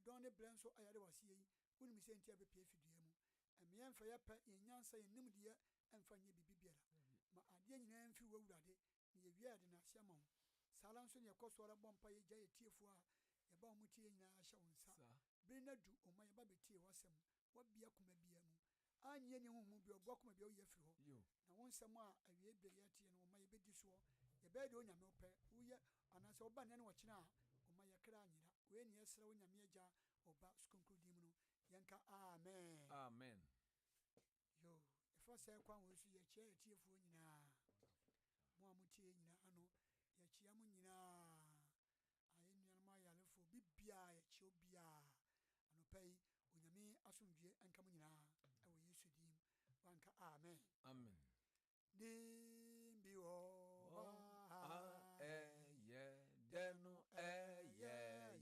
Dɔn ne berɛ nso a yɛada wo aseɛ yi, wonim sɛ nti a yɛbɛpue afi dua mu. Ɛmma yɛmfa yɛ pɛ, yɛn nyansa, yɛn nimdeɛ mfa nyɛ biribi biara. Ma adeɛ nyinaa mfiri wo Awurade, na yɛwie a yɛde nnaase ama wo. Saa ara nso na yɛkɔ so ara bɔ mpaeɛ gya yɛn atiefoɔ a yɛba wɔn tie yɛn nyinaa hyɛ wo nsa. Bere no adu, ɔma yɛba bɛtie w'asɛm. Woabue akoma biara mu. Annye anni honhom mu biara, ɔbu akoma biara woyi afiri hɔ. Na wo nsɛm a awiei berɛ yi ateɛ no, ɔma yɛbɛdi soɔ. Yɛbɛyɛ deɛ Onyame wopɛ. Woyɛ, anaasɛ woba nnɛ ne ɔkyena a, ɔma yɛ kra nyera. Wei ne yɛsrɛ wo Nyame Agya, Ɔba, Su Kronkron din mu no, yɛnka Amen. Amen. Yoo, yɛfa saa kwan wei so yɛkyia yɛtiefoɔ nyinaa. Mo a motie yɛn nyinaa no, yɛkyia mo nyinaa. Yɛn nuanom ayarefoɔ, obi biara, yɛkyia obiara. Anɔpa yi, Onyame asomdwie nka mo nyinaa ɛwɔ Yesu din mu. Wanka amen. Amen. Din bi wɔ hɔ a ɛyɛ dɛ no ɛyɛ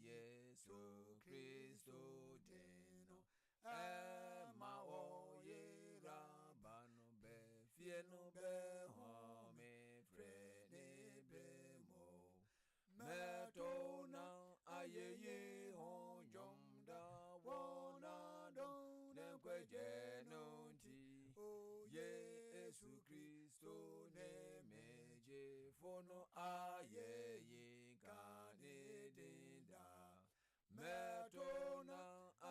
Yesu Kristo din no ɛma ɔyera ba no bɛ fie no bɛ home frɛ ne brɛ mu Mɛto na ayeyi ho dwom da wɔ n'adom ne nkwagye no nti. O Yesu Kristo ne me gyefo no ayeyi nka ne din daa. Mɛto na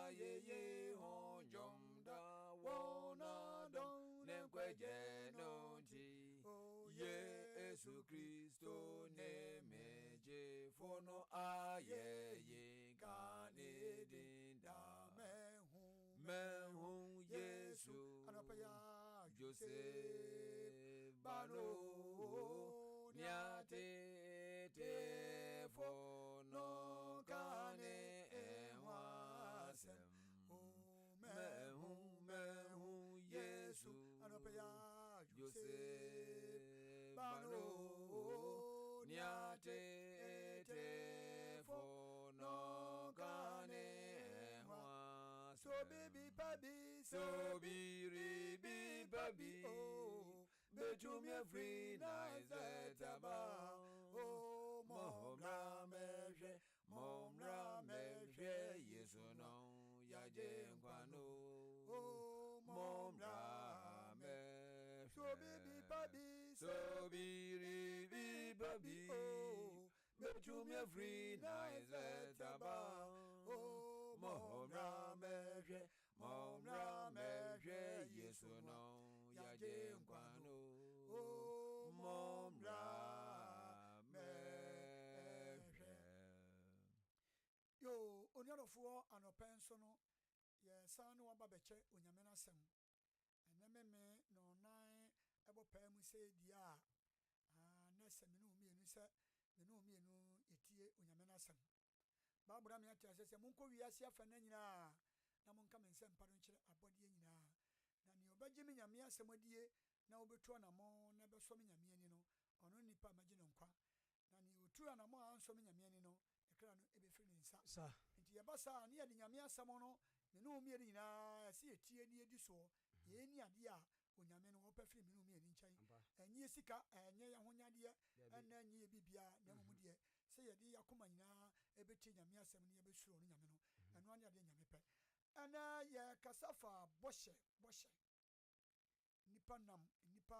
ayeyi ho dwom da wɔ n'adom ne nkwagye no nti. O Yesu Kristo ne me gyefo no ayeyi nka ne din daa. Mɛhu Yesu Joseph ba no nea tetefo no ka ne ho asɛm. Mɛhu mɛhu Yesu Joseph ba no nea tetefo no ka ne ho asɛm. So biribi pa bi So biribi pa bi betumi afiri Nasaret aba? O Mommra mmɛhwɛ, mommra mmɛhwɛ Yesu no, yɛagye nkwa no. Mommra mmɛhwɛ. So biribi pa bi So biribi pa bi betumi afiri Nasaret aba? Mommra mmɛhwɛ, mommra mmɛhwɛ Yesu no, yɛagye nkwa no. Mommra mmɛhwɛ. Yo, onuadɔfoɔ, anɔpa yi nso no, yɛsan ne wo aba bɛkyɛ Onyame n'asɛm. Ɛnɛ meme nnɔnnan bɔ paa mu sɛ die a, na sɛ me ne wo mmienu sɛ me ne wo mmienu yɛtie Onyame n'asɛm. Bible ama yɛate aseɛ sɛ monkɔ wiase afa-nna nyinaa na monka me nsɛmpa no nkyerɛ abɔdeɛ nyinaa. Na nea ɔbɛgye me Nyame asɛm adie na ɔbɛtu anamɔn na ɛbɛsɔ me Nyame ani no, ɔno ne nipa a mɛgye no nkwa. Na nea ɔtu anamɔn a ansɔ me Nyame ani no, ne kra no bɛfiri ne nsa. Nti yɛba saa a, ne yɛde Nyame asɛm no, me ne wo mmienu nyinaa, ɛsɛ yɛtie na yɛdi soɔ. Yei ne adeɛ a Onyame no ɔpɛ firi me ne wo mmienu nkyɛn. Ɛnyɛ sika, ɛnyɛ yɛn ahonyadeɛ, ɛna ɛnyɛ yɛn biribiara, na mmom deɛ sɛ yɛde yɛn akoma nyinaa bɛtie Nyame asɛm na yɛbɛsuro ɔno Nyame no, ɛno ara ne adeɛ Nyame pɛ. Ɛnɛ yɛrekasa fa bɔhyɛ, bɔhyɛ. Nnipa nam, nnipa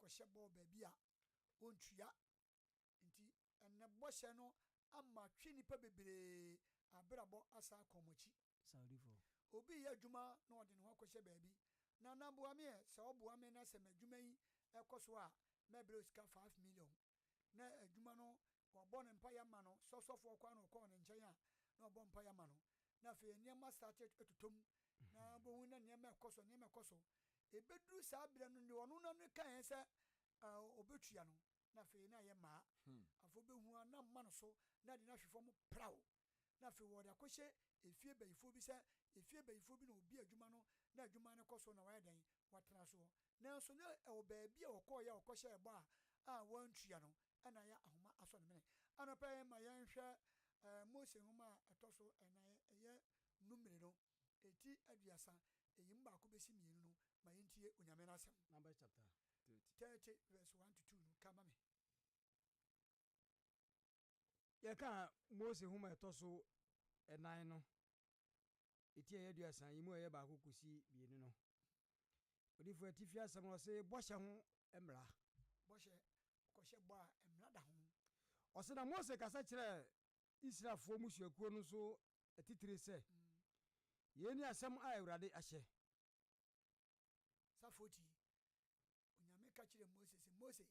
kɔhyɛ bɔ wɔ baabi a wɔntua. Nti ɛnɛ bɔhyɛ no ama twe nnipa bebree abrabɔ asan akɔ wɔn akyi. Obi reyɛ adwuma na ɔde ne ho akɔhyɛ baabi. Nana boa me ɛ, sɛ woboa me na sɛ m'adwuma yi kɔ so a, mɛbrɛ wo sika 5 million. Na adwuma no, wabɔ no mpaeɛ ama no, sɛ ɔsɔfoɔ koraa na ɔkɔɔ ne nkyɛn a, na ɔbɔ mpaeɛ ama no. Na afei nneɛma start totɔ mu, na wobɛhu na nneɛma ɛkɔ so, nneɛma ɛkɔ so. Ɛbɛduru saa berɛ no, deɛ ɔno n'ano kaeɛ sɛ ɔbɛtua no, na afei na ayɛ mmaa. Afei wobɛhu a na ama no so, na ade no ahwe fam praw. Na afei wɔde akɔhyɛ efie bayifoɔ bi sɛ efie bayifoɔ bi na ɔbi adwuma no, na adwuma no kɔ so na wayɛ dɛn, watena soɔ. Nanso na ɛwɔ baabi a ɔkɔeɛ a ɔkɔhyɛɛ bɔ a a wantua no, ɛna ayɛ ahoma asɔ ne mene. Anɔpa yi ma yɛnhwɛ Mose nwoma a ɛtɔ so ɛnan, ɛyɛ Numeri no, eti 30, ɛyi mu baako bɛsi mmienu no, ma yɛntie Onyame no asɛm. Numbers chapter 30 verse 1 to 2 no, ka ma me. Yɛka Mose nwoma a ɛtɔ so ɛnan no, Eti a ɛyɛ 30 yi mu a ɛyɛ 1 kɔsi 2 no. Odiyifo atifi asɛm no ɔse bɔhyɛ ho mmara. Bɔhyɛ, kɔhyɛ bɔ a mmara da ho. Ɔse na Mose kasa kyerɛɛ Israelfoɔ mmusuakuo no so atitire sɛ, Yei ne asɛm a Awurade ahyɛ. Safoɔ ti, Onyame ka kyerɛɛ Mose sɛ, Mose,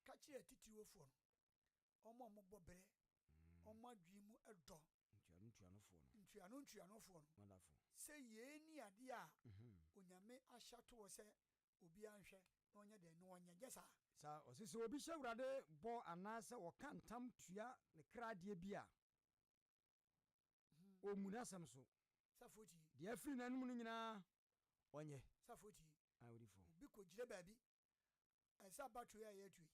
ka kyerɛ atitiriwofoɔ no, wɔn a wɔbɔ berɛ, wɔn adwene mu dɔ, Ntuano ntuanofoɔ no, ntuano ntuanofoɔ no, sɛ yei ne adeɛ a Onyame ahyɛ ato hɔ sɛ obiara nhwɛ na ɔnyɛ dɛn, na ɔnyɛ, nyɛ saa. Saa, ɔse sɛ obi hyɛ Awurade bɔ anaasɛ ɔka ntam tua ne kra adeɛ bi a, ɔmmu n'asɛm so. Safoɔ ti. Deɛ afiri n'anom no nyinaa, ɔnyɛ. Safoɔ ti. Ae, odifoɔ. Obi kɔgyina baabi, ɛsɛ abatoɔ yi a yɛreto yi,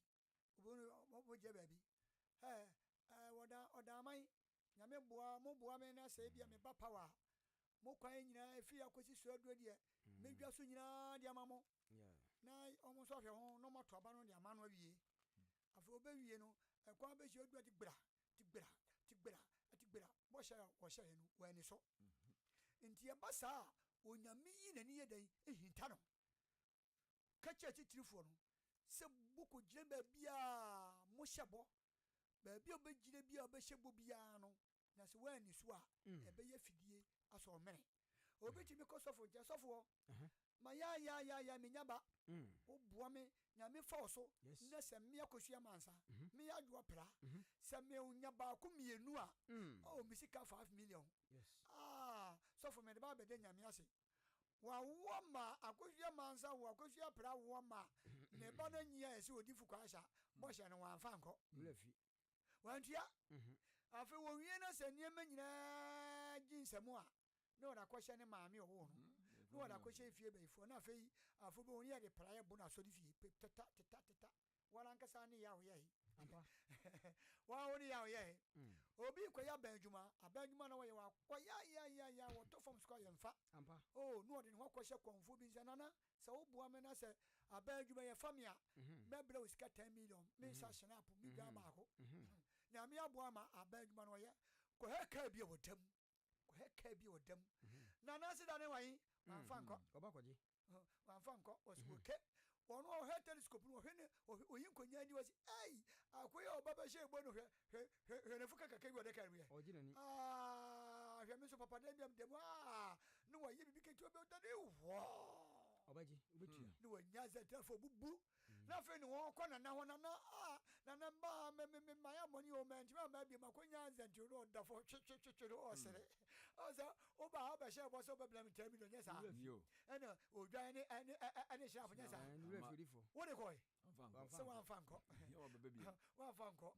obi no ɔgyina baabi, ɛɛ, ɛɛ, wɔda, ɔda aman, Nyame boa, mo boa me na sɛ ebia me ba power a, mo kwan nyinaa ɛfiri ha kɔsi Suaduro deɛ, mɛdwa so nyinaa de ama mo. Na wɔn nso ahwɛ ho na wɔato aba no de ama no awie. Afei wɔbɛwie no, ɛkwan bɛsi aduru ati gbra, ti gbra, ti gbra, ti gbra, bɔhyɛ a wɔhyɛeɛ no, wɔanni so. Nti ɛba saa a, Onyame yi n'ani yɛ dɛn? Hinta no. Ka kyerɛ atitirifoɔ no sɛ mokɔgyina baabiara a mohyɛ bɔ, baabi a wobɛgyina biara a wobɛhyɛ bɔ biara no, na sɛ woanni so a, ɛbɛyɛ afidie asɔ wo mene. Obi tumi kɔ sɔfo nkyɛn, sɔfoɔ, ma yaayaayaya menya ba, woboa me, Nyame fa wo so, na sɛ me Akosua Mansa, me Adwoa Pra, sɛ menya baako mmienu a, oh, me sika 5 million. Ah, sɔfo, mede ba abɛda Nyame ase. Wawoɔ ma Akosua Mansa wo Akosua Pra woɔ ma ne ba no anyi a ɛsɛ ɔdi fukɔ ahyɛ bɔhyɛ no wamfa nkɔ. Wantua. Afei wɔwie no sɛ nneɛma nyinaa gye nsɛm a na wɔde akɔhyɛ ne maame ɔwoo no na wɔde akɔhyɛ efie bɛyifoɔ na afei afo bɛ wɔn yɛ de praeɛ bo no asɔre fie teta teta teta wɔn ankasa ne yɛ a wɔyɛ wɔn a wɔn yɛ a wɔyɛ. Obi kɔyɛ aban adwuma, aban adwuma na wɔyɛ wakɔ ya ya ya ya, wɔtɔ fam sukuu ayɛ nfa oh, na wɔde ne ho akɔhyɛ kɔnfo bi nsa. Nana, sɛ woboa me na sɛ aban adwuma yɛ fa me a, mɛbrɛ wo sika 10 million, me nsa hyɛn me dwa baako. Nyame aboa ma aban adwuma no ɔyɛ, kɔhɛ kaa bi a wɔ dam, kɔhɛ kaa bi a wɔ dam. Nana se da ne wayi wamfa nkɔ, wamfa nkɔ. Wɔsi wɔkɛ wɔn ɔhwɛ telescope no, ɔhwɛ ne oyi nkonnwa ni, wɔsi ɛyi akoyi a ɔba bɛhyɛ ebo no, hwɛ hwɛ hwɛ hwɛ ne fuka kakra bi ɔde kaa mu yɛ. Ɔgye n'ani. Aa, hwɛ me nso papa dan bi a dɛm aa ne wɔyɛ bibi ketewa bi ɔda ne wɔ. Ɔbɛgye, wobɛtua. Ne wɔnya sɛ bubu na afei ne wɔn kɔ nana hɔ. Nana, aa, nana mba mɛ mɛ mɛ mayɛ amɔni o, mɛ ntoma mɛ bi ma ko nya zɛnti no, ɔda fɔ twe twe twe twe no, ɔsere ɔsɛ ɔba ɔbɛhyɛ ɛbɔ sɛ ɔbɛbila mi 10 million nyɛ saa, ɛna odwan ne ɛne ɛne hyɛ afɔ nyɛ saa. Wode kɔɛ sɛ wamfa nkɔ, wamfa nkɔ,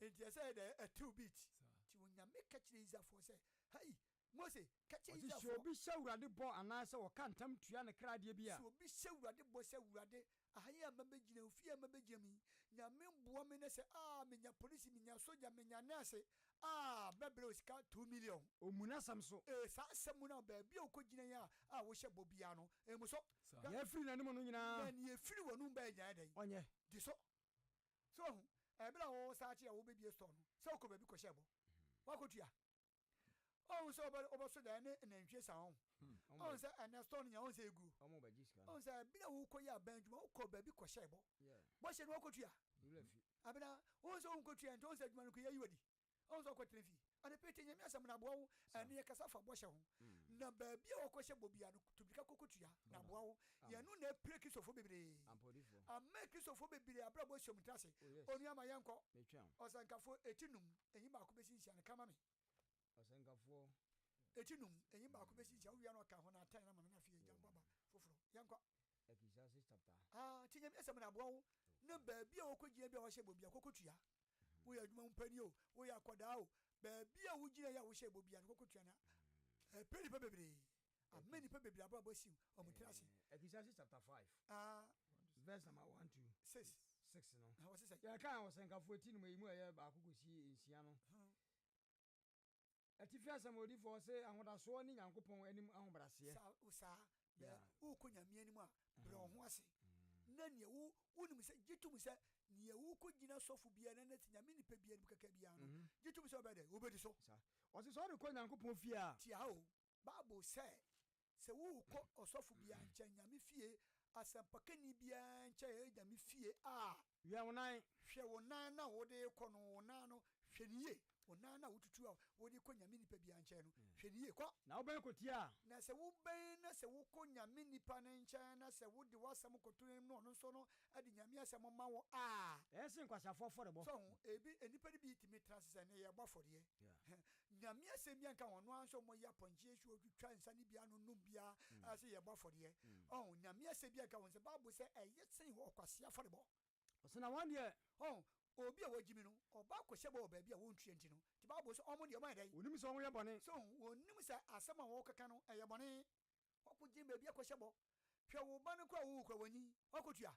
nti ɛsɛ yɛ dɛ ɛtew beat. Nti Onyame ka kyerɛ Israelfoɔ sɛ, hei, Mose, ka kyerɛ Ɔse sɛ Israelfoɔ. Obi hyɛ Awurade bɔ anaasɛ ɔka ntam tua ne kra adeɛ bi a, Sɛ obi hyɛ Awurade bɔ sɛ, Awurade, aha yi a mabɛgyina, ofie a mabɛgyina mu yi, Nyame boa me na sɛ a menya polisi, menya sogya, menya nɛɛse a, mɛbrɛ wo sika 2 million. Ɔmmu n'asɛm so. Ee, saa asɛm no a baabi a wokɔgyina yi a wohyɛ bɔ biara no, ɛmu so. Deɛ afiri n'anom no nyinaa, na neɛ ɛfiri w'anom bɛyɛ nyinaa dɛn? Ɔnyɛ. Di so. So ohu ɛberɛ a wɔwɔ saa akyi a wobɛbie store no sɛ wokɔ baabi kɔhyɛ bɔ, woakɔtua, ɔhu sɛ wobɛso dan ne nantwie sa ho, ɔhu sɛ ɛnɛ store no nya, ɔhu sɛ ɛguo, Ɔmo bɛgye sika no. Ɔhu sɛ ɛberɛ a wokɔyɛ aban adwuma, wokɔ baabi kɔhyɛ bɔ, bɔhyɛ no wakɔtua. Wura fi. Abena, wohu sɛ wonkɔtua nti, ɔhu sɛ adwuma no kɔyɛ yi wadi, ɔhu sɛ ɔkɔtena fie ade pete. Nyame asɛm no aboa wo. Ɛne yɛkasa fa bɔhyɛ ho na baabi a wɔkɔhyɛ bɔ bia no, tubirika kɔkɔtua na aboa wo. Yɛno na apire Kristofoɔ bebree. Ampɔdifoɔ. Ama Kristofoɔ bebree abrabɔ ahyia mu tena ase. Oh yes. Onua, ma yɛnkɔ. Metwa wo. Ɔsɛnkafoɔ eti 5 eyi 1 bɛsi 6 no, kama me. Ɔsɛnkafoɔ. Eti 5 eyi 1 bɛsi 6, wowia no ɔka ho na atan na ma me na afei agya mbɔ aba foforɔ, yɛnkɔ. Ecclesiastes chapter. Ah, nti Nyame asɛm no aboa wo na baabi a wɔkɔgyina bi a wɔhyɛ bɔ bia kɔkɔtua. Woyɛ adwuma mu pani o, woyɛ akɔdaa o, baabi a wogyina yɛ a wohyɛ bɔ bia no, kɔkɔtua na ɛpɛ nipa bebree ama nipa bebree abrabɔ asi ɔmo tiri ase. Ecclesiastes chapter 5. Ah. Verse number 1 to 6. 6 no. Na wɔse sɛ? Yɛka ɔsɛnkafoɔ ti 5 yi mu a ɛyɛ 1 kɔsi 6 no. Atifi asɛm, odifoɔ sɛ ahodasoɔ ne Nyankopɔn anim ahobraseɛ. Saa saa bɛ wokɔ Nyame anim a, brɛ wo ho ase na nea wo wonim sɛ gye tom sɛ nea wokɔ gyina sɔfo biara na ne Nyame nipa biara anim kaka biara no, gye tom sɛ wobɛyɛ dɛ wobɛdi so. Saa. Ɔse sɛ ɔde kɔ Nyankopɔn fie a, tia ha o. Bible sɛ, sɛ worekɔ ɔsɔfo biara nkyɛn, Nyame fie, asɛmpakani biara nkyɛn, ɛyɛ Nyame fie a. Wɛn wo nan. Hwɛ wo nan no a wode rekɔ no, wo nan no, hwɛ no yie. Wo nan no a wotutu a wode rekɔ Nyame nipa biara nkyɛn no, hwɛ no yie. Kɔ. Na wobɛn kɔtie a. Na sɛ wobɛn na sɛ wokɔ Nyame nipa no nkyɛn na sɛ wode w'asɛm kɔto n'anim na ɔno nso no de Nyame asɛm ma wo a. Ɛyɛ sen nkwaseafoɔ afɔrebɔ. So ho, ebi, nnipa no bi tumi tena ase sɛ, Ɛnnɛ yɛrebɔ afɔdeɛ. Nyame asɛm bi anka wɔn, ɔno ara nso wɔyɛ apɔnkye so otwitwa nsa ne bia no nom bia sɛ yɛbɔ afɔdeɛ. Ɔho, Nyame asɛm bi anka wɔn sɛ Bible sɛ ɛyɛ sen ɔkwasea afɔrebɔ. Ɔse na wɔn deɛ. Ɔho, obi a wagyimi no, ɔba akɔhyɛ bɔ wɔ baabi a wɔntua nti no, nti Bible sɛ wɔn deɛ wɔayɛ dɛn? Wɔnim sɛ wɔyɛ bɔne. So ho, wɔnim sɛ asɛm a wɔrekeka no ɛyɛ bɔne. Wakɔgyina baabi akɔhyɛ bɔ. Hwɛ wo ba no koraa a ɔwoo koraa wanyin, wakɔtua.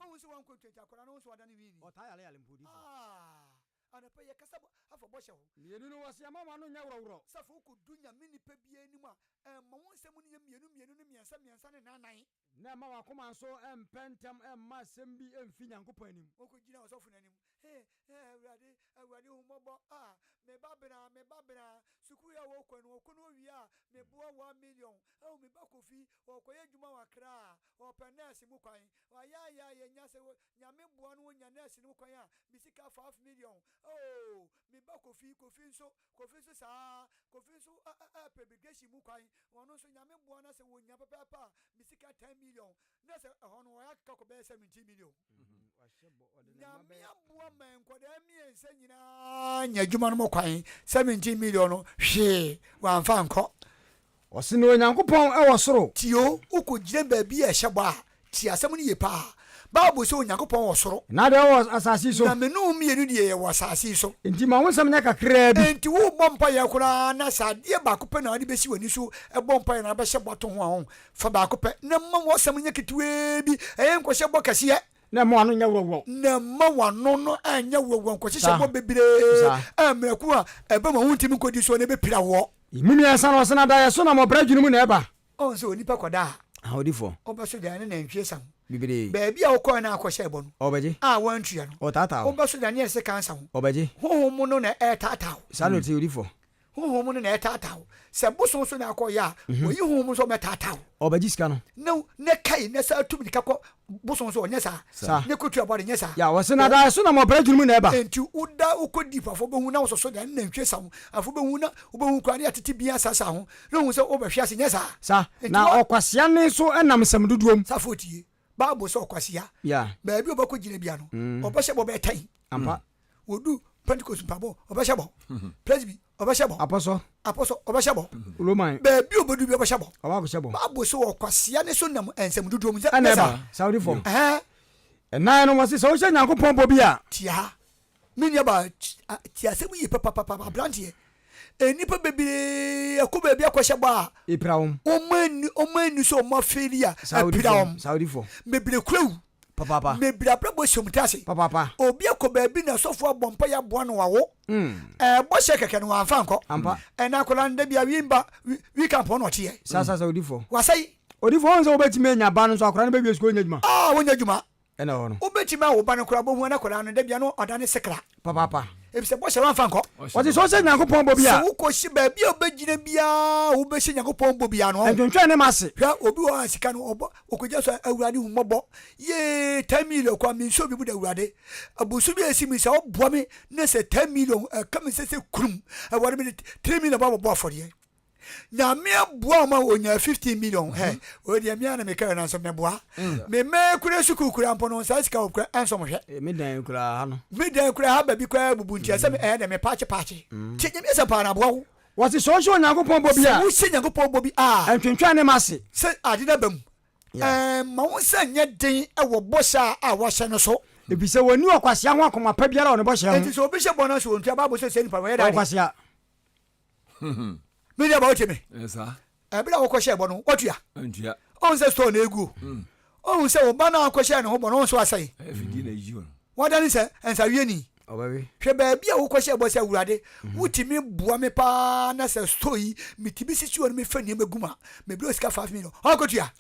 Ɔhu sɛ wankɔtua nti akwadaa no ho nso adane nwini. Ɔtaa yare yare mpo odiyifoɔ. Ah! Anɔpa yi yɛkasa bɔ afa bɔhyɛ ho. Mmienu no wɔse ɛmma wɔn ano nyɛ worɔworɔ. Safo wokɔdu Nyame nipa biara anim a, ɛmma wo nsɛm no nyɛ mmienu mmienu ne mmiɛnsa mmiɛnsa ne nnan nnan. Na ɛmma w'akoma nso mpɛ ntɛm mma asɛm bi mfi Nyankopɔn anim. Wokɔgyina ɔsɔfo no anim, He, he, Awurade, Awurade hu mmɔbɔ, ah, me ba bena, me ba bena, sukuu yi a wɔkɔ no, wɔkɔ no wɔwie a, meboa 1 million, oh, me ba Kofi, ɔrekɔyɛ adwuma wɔ Accra, ɔrepɛ nɛɛse mu kwan, wayɛ ayɛ ayɛ nya sɛ Nyame boa no ɔnya nɛɛse no mu kwan a, me sika 5 million, oh, me ba Kofi, Kofi nso, Kofi nso saa, Kofi nso ɛɛpɛ immigration mu kwan, ɔno nso Nyame boa no sɛ wɔnya pɛpɛɛpɛ a, me sika 10 million, na sɛ ɛhɔ no wɔyɛ akeka kɔ bɛyɛ 17 million. Nyame aboa ma nkwadaa mmiɛnsa nyinaa nya adwuma no mu kwan, 17 million no hwee wɔamfa nkɔ. Ɔse na Onyankopɔn wɔ soro. Tio, wokɔgyina baabi a ɛhyɛ bɔ a, tie asɛm no yie paa. Bible sɛ Onyankopɔn wɔ soro. Na deɛ ɔwɔ asase yi so. Na me ne wo mmienu deɛ yɛwɔ asase yi so. Enti ma wo nsɛm nyɛ kakraa bi. Enti worebɔ mpaeɛ koraa na sɛ adeɛ baako pɛ na wode bɛsi w'ani so bɔ mpaeɛ na wobɛhyɛ bɔ ato ho a, ho, fa baako pɛ na ma w'asɛm nyɛ ketewaa bi, ɛnyɛ nkɔhyɛ bɔ kɛseɛ. Na mma w'ano nyɛ worɔworɔ. Na mma w'ano no anyɛ worɔworɔ nkɔhyehyɛ bɔ bebree a mmerɛ ko a ɛba mu a wontumi nkɔdi soɔ na ɛbɛpira woɔ. Emu mmiɛnsa na ɔsene adaeɛ so nam ɔbrɛ adwene mu na ɛba. Ɔhu sɛ onipa kɔda a. Ahodifoɔ. Ɔbɛso daeɛ ne nantwie sa ho. Bebree. Baabi a wokɔɛ na akɔhyɛɛ bɔ no. Ɔbɛgye. A woantua no. Ɔtaataa wo. Wobɛso daeɛ ne yɛde sekan sa ho. Ɔbɛgye. Honhom no na ɛretaataa wo. Saa na ɔte odifoɔ. Honhom no na ɛretaataa wo. Sɛ bosom so na akɔyɛ a, wɔyi honhom nso ɔmɛtaataa wo. Ɔbɛgye sika no. Na na kae na saa tumi nika kɔ bosom so ɔnyɛ saa. Saa. Ne kotua bɔde nyɛ saa. Ya wɔse na daeɛ so nam ɔbrɛ adwene mu na ɛba. Enti woda wokɔ deep afo bɛhu na wosɔsɔ da ne nantwie sa ho afo bɛhu na wobɛhu koraa ne yɛatete bi asasa ho na ohu sɛ wobɛhwe ase nyɛ saa. Saa. Enti Na wa. ɔkwasea nne nso nam nsɛm dodoɔ mu. Safo tie. Bible sɛ ɔkwasea. Ya. Baabi a ɔbɛkɔ gyina bia no, ɔbɛhyɛ bɔ bɛyɛ tan. Ampa. Wɔdu Pentecost mpaebɔ, ɔbɛhyɛ bɔ. Presby, ɔbɛhyɛ bɔ. Apɔsɔ. Apɔsɔ, ɔbɛhyɛ bɔ. Roman. Baabi a ɔbɛdu bi ɔbɛhyɛ bɔ. Ɔbɛ akɔhyɛ bɔ. Bible sɛ ɔkwasea ne so nam nsɛm dodoɔ mu. Ɛna Nyɛ ɛba. saa. Saudifoɔ. Ɛhɛn. Ɛnan no wɔse sɛ wohyɛ Nyankopɔn bɔ bi a. Tie ha. Me nua baa, tie asɛm yi papapapa, aberanteɛ. Nnipa bebree akɔ baabi akɔhyɛ bɔ a. Epira wɔn. Wɔn ani wɔn ani sɛ wɔn afeeli a epira wɔn. Saudifoɔ. Bebree kura wu. Papaapa. Bebree abrabɔ si wɔn ti ase. Papaapa. Obi akɔ baabi na sɔfo abɔ mpa yɛ aboa no wawo. Ɛbɔ hyɛ kɛkɛ no wɔamfa nkɔ. Ampa. Ɛna akwadaa no da bi a wi mba wi camp hɔ na ɔteɛ. Sa sa sa odifoɔ. Wasɛe. Odifoɔ wɔn sɛ wobɛtumi anya ba no nso akwadaa no bɛwie sukuu ɔnyɛ adwuma. Ah wɔnyɛ adwuma. Ɛna ɛwɔ no. Wobɛtumi awo ba no koraa bɔhu ana akwadaa no da bia no ɔda ne sekra. Papaapa. Efisɛ bɔhyɛ wamfa nkɔ. Ɔse sɛ ɔhyɛ Nyankopɔn bɔ bi a. Sɛ wokɔhyɛ baabi a wobɛgyina biara a wobɛhyɛ Nyankopɔn bɔ biara no. Ntwentwɛn ne m'ase. Hwɛ obi wɔ hɔ a sika no ɔbɔ ɔkɔgyina so a Awurade hu mmɔbɔ yee 10 million koraa mensuo bi mu da Awurade abosom bi a ɛsi mi sɛ ɔboa me na sɛ 10 million ɛka me sɛ sɛ kurum Awurade mede 3 million ba bɔbɔ afɔdeɛ Nyame aboa ɔma onya 15 million hɛ wei deɛ mea na mekɛrɛ nanso meboa me mɛ kura sukuu kura mpo no saa sika wɔ kura ɛnsɔ mo hwɛ. Me dan kura ha no. Me dan kura ha baabi kura bubu nti ɛsɛ me ɛyɛ dɛ me paakye paakye tie Nyame asɛm paa na aboa wo. Wɔse sɛ wohyɛ Onyankopɔn bɔ bi a. Sɛ wohyɛ Nyankopɔn bɔ bi a. Ɛntwentwɛn ne m'ase. Sɛ ade no aba mu. Mma wo nsa nyɛ den wɔ bɔhyɛ a wahyɛ no so. Efisɛ wɔnni ɔkwasea ho akoma pa biara wɔ ne bɔhyɛ ho. Enti sɛ obi hyɛ bɔ na sɛ ontua, Bible sɛ saa nipa no ɔyɛ dɛn ade? Ɔyɛ kwasea. Me nua ba wotie me? Ɛberɛ a wokɔhyɛɛ bɔ no woatua? Ɔhu sɛ store no egu o. Ɔhu sɛ wo ba no a wokɔhyɛɛ ne ho bɔ no ɔhu sɛ wasɛe. Wadane sɛ nsaweani. Hwɛ baabi a wokɔhyɛɛ bɔ sɛ Awurade wotumi boa me paa na sɛ store yi metumi sisi hɔ no mefa nneɛma gu mu a mebrɛ wo sika 5 million. Ɔnkɔtua.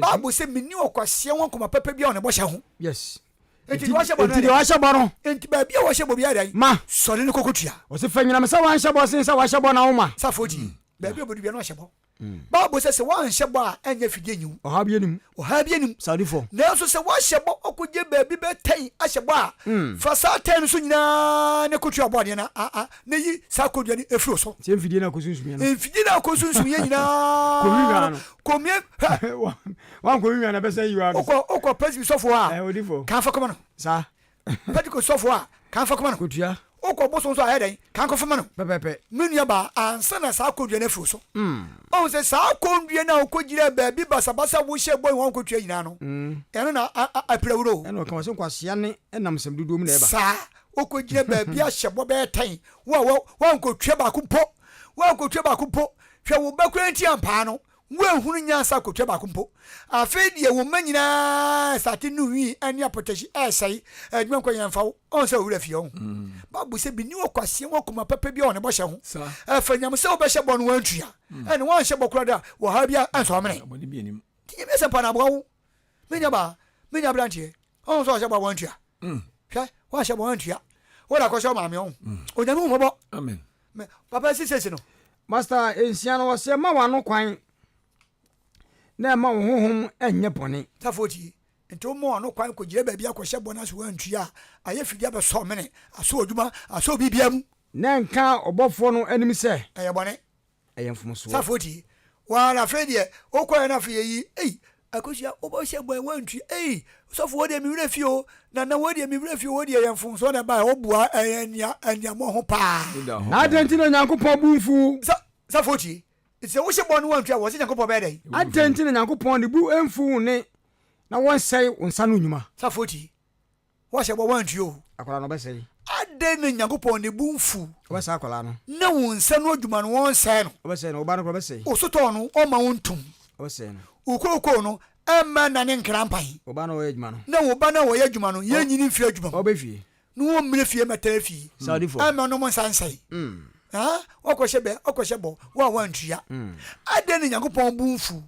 Bible sɛ menni ɔkwasea ho akoma papa biara wɔ ne bɔhyɛ ho. Yes. Enti deɛ wahyɛ bɔ no Enti deɛ wahyɛ bɔ no. Enti baabi a wɔhyɛ bɔ biara dɛn? Ma. Sɔre no kɔkɔtua. Ɔse fa nyinam sɛ wanhyɛ bɔ sen sɛ wahyɛ bɔ na woma. Safoɔ tie. Baabi a obedu biara na ɔhyɛ bɔ. Bible sɛ sɛ woanhyɛ bɔ a ɛnyɛ fidie nyi wo. Ɔhaw bi anim. Ɔhaw bi anim. Saudifo. Nanso sɛ woahyɛ bɔ ɔkɔgye baabi bɛ tɛn ahyɛ bɔ a, fa saa tɛn no so nyinaa na kɔtua ɔbɔadeɛ no a a na yi saa kɔdua no firi wo so. Sɛ mfidie no akɔsunsumiɛ no. Mfidie no akɔsunsumiɛ nyinaa. Kɔnwinwaa no. Kɔmie hwɛ. Wankɔnwinwaa no ɛbɛsɛ yi wa. Wokɔ wokɔ Presby sɔfoɔ a. Ɛɛ odifo. Kan fa kɔma no. Saa. Pentekost sɔfoɔ a, kan fa kɔma no. Kɔtua. Wokɔ bosom nso a, ɛyɛ dɛn? Kan kɔfa ma no. Pɛpɛpɛ. Me nuabaa, ansa na saa kɔndua no afiri wo so. Woahu sɛ saa kɔndua no a wokɔgyinaa baabi basabasa a wohyɛɛ bɔ yi woankɔtua nyinaa no, ɛno na apira wo no o. Ɛna ɔka wɔ sɛ nkwasea ne nam nsɛm dodoɔ mu na ɛba. Saa. Wokɔgyina baabi ahyɛ bɔ bɛyɛ tɛn, wo a woankɔtua baako mpo, woankɔtua baako mpo. Hwɛ wo ba koraa nti ampaa no, Woanhunu nyansa kotua baako mpo. Afei deɛ wo mma nyinaa sate ne nwi ne apɔtahyi ɛresɛe adwuma nkɔ yɛn mfa wo ɔn sɛ owura fie ɔn. Bible sɛ bi ni ɔkwasea wɔ koma papa bi a ɔne bɔhyɛ ho. Ɛfa nyam sɛ wobɛhyɛ bɔ no wantua. Ɛne wanhyɛ bɔ koraa da wɔ ha bi a ɛnsɔ amene. Nti nyame asɛmpa na aboa wo. Me nua baa, me nua abranteɛ, ɔn sɛ ɔhyɛ bɔ a wantua. Hwɛ, wanhyɛ bɔ wantua. Wo na akɔhyɛ wo maame ɔn. Onyame hu mmɔbɔ. Amen. Me papa si sesi no. Master nsia no ɔsɛ ma w'ano kwan na ɛma wo honhom nyɛ bɔne. Safoɔ tie, nti woma w'ano kwan kɔgyina baabi akɔhyɛ bɔ no ase woantua a, ayɛ fidie abɛsɔ mene, asɔ w'adwuma, asɔ wo biribiara mu. Na nka ɔbɔfoɔ no anim sɛ. Ɛyɛ bɔne. Ɛyɛ mfomsoɔ. Safoɔ tie, wo ara afei deɛ wokɔeɛ no afei yɛyi ei Akosua wobɔ hyɛ bɔ wantua ei sɔfo wo deɛ me werɛ fi o nana wo deɛ me werɛ fi o wo deɛ yɛ mfomsoɔ na ɛbaeɛ woboa ɛyɛ ania aniamɔ ho paa. Na adɛn nti na Onyankopɔn bo mfu wo? Sa sɔfo tie nti sɛ wohyɛ bɔ no wantua wɔ sɛ Nyankopɔn bɛyɛ dɛn? Adɛn nti na Nyankopɔn ne bo mfu wo ne na wɔnsɛe wo nsa ano nnwuma? Sɔfo tie Woahyɛ bɔ woantua o. Akwadaa no ɔbɛsɛe. Adɛn na Nyankopɔn ne bo mfuw. Ɔbɛsɛe akwadaa no. Na wo nsa no adwuma no wɔnsɛe no. Ɔbɛsɛe no, wo ba no koraa ɔbɛsɛe. Wo sotɔɔ no ɔmma wo ntom. Ɔbɛsɛe no. Wo kookoo no ɛmma nnane nkrampan. Wo ba no a ɔyɛ adwuma no. Na wo ba no a ɔyɛ adwuma no yɛnyini mfiri adwuma mu. Ɔbɛfie. Na wɔmmrɛ fie mmɛtena fie. Saudifo. Ɛmma ɔnom nsa nsɛe. Ah, woakɔhyɛ bɛ, woakɔhyɛ bɔ, wo a woantua. Adɛn na Nyankopɔn bo mfuw.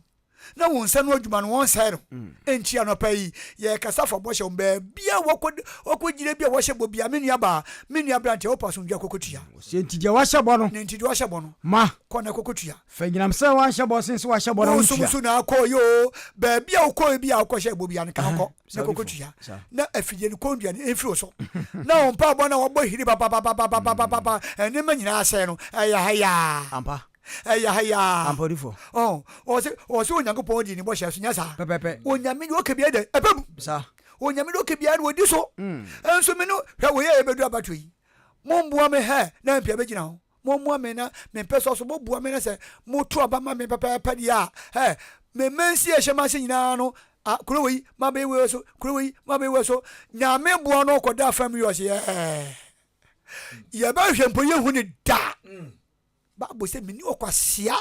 na wo nsa no adwuma no wɔnsɛe no. Enti anɔpa yi, yɛrekasa fa bɔhyɛ ho. Baabi a wɔkɔgyina bi a wɔhyɛ bɔ biara, me nuabaa, me nua aberanteɛ, wopɛ asomdwoeɛ a, kɔkɔtua. Ɔse enti deɛ wahyɛ bɔ no. Na enti deɛ wahyɛ bɔ no. Ma. Kɔ na kɔkɔtua. Fa nyinam sɛ wanhyɛ bɔ sen sɛ wahyɛ bɔ na wontua. Wo nso na akɔ yɛ o. Baabi a wokɔɛ bi a wokɔhyɛ bɔ biara no, ka kɔ na kɔkɔtua. Na afidie no kɔndua no mfiri wo so. Na wo mpaebɔ no a wɔbɔ hiri bababababababa, nneɛma nyinaa asɛe no, ɛyɛ hayaa. Ampa. Ɛyɛ ha yi ara. Ampa odifo. Ɔn, ɔse, ɔse Onyankopɔn di ne bɔhyɛ so, nyɛ saa? Pɛpɛpɛ. Onyame deɛ ɔka biara dɛn? Ɛba mu. Saa. Onyame deɛ ɔka biara no ɔdi so. Nso me no, hwɛ wei a yɛbɛdu abatoɔ yi, momboa me hɛ na mpia bɛgyina ho. Mommoa me na me mpɛ so, moboa me na sɛ moto aba ma me pɛpɛɛpɛ deɛ a, hɛ, me mansi a ɛhyɛ m'ase nyinaa no, a, kuro wei, mabɛyɛ wei so, kuro wei, mabɛyɛ wei so. Nyame boa no ɔkɔda fam yi ɔse, ɛɛ, yɛbɛhwɛ mpo yɛnhu ne da. Bible sɛ menni ɔkwasea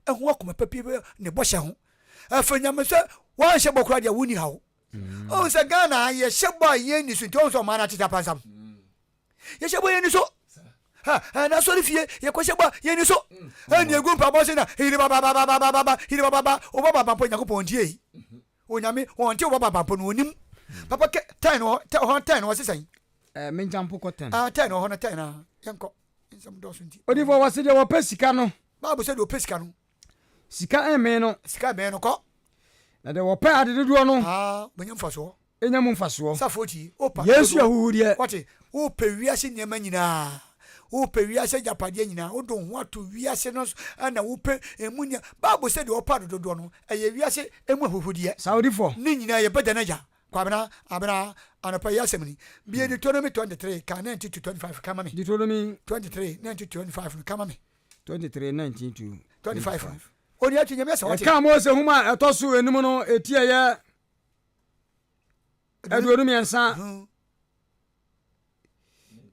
ho akoma pa bi ne bɔhyɛ ho. Ɛfɛ nyame sɛ wanhyɛ bɔ koraa deɛ wonni haw. Mm. Ɔhu sɛ Ghana yɛhyɛ bɔ a yɛn ni so nti ɔhu sɛ ɔman no atete apansam. Mm. Yɛhyɛ bɔ yɛn ni so. Na asɔre fie yɛkɔhyɛ bɔ a yɛn ni so. Mm. Ɛni egu mpaebɔ se na hiri babababababa hiri bababa ɔbɔ baba mpo Nyankopɔn ntie yi. Mm-hmm. Onyame wɔnte ɔbɔ baba mpo no onim. Papa kɛ tɛn no hɔ tɛn no ɔsesɛn. Ɛɛ mengya mpo kɔ tɛn. Ah tɛn no hɔ no tɛn na yɛnkɔ. Nsɛm dɔɔso nti. Odiyifoɔ, wɔse deɛ wɔpɛ sika no. Bible sɛ deɛ ɔpɛ sika no. Sika mmee no. Sika mmee no kɔ. Na deɛ wɔpɛ ade dodoɔ no. Aa, bɛnya mfasoɔ. Nya mu mfasoɔ. Safoɔ tie, wopɛ ade dodoɔ. Yesu ahuhudeɛ. Wate, wopɛ wiase nneɛma nyinaa. Wopɛ wiase agyapadeɛ nyinaa. Wode wo ho ato wiase no so ɛna wopɛ emu nneɛma. Bible sɛ deɛ ɔpɛ ade dodoɔ no, ɛyɛ wiase emu ahuhudeɛ. Saa odiyifoɔ. Ne nyinaa yɛbɛda no agya. Kwabena, Abena, anɔpa yi asɛm ni. Bue Deuteronomy 23, kan 19 to 25 ka ma me. Deuteronomy 23, 19 to 25 no ka ma me. 23, 19 to 25 no. Onua ti Nyame asɛ wate. Ɛka Mose nhoma a ɛtɔ so enum no eti a ɛyɛ 23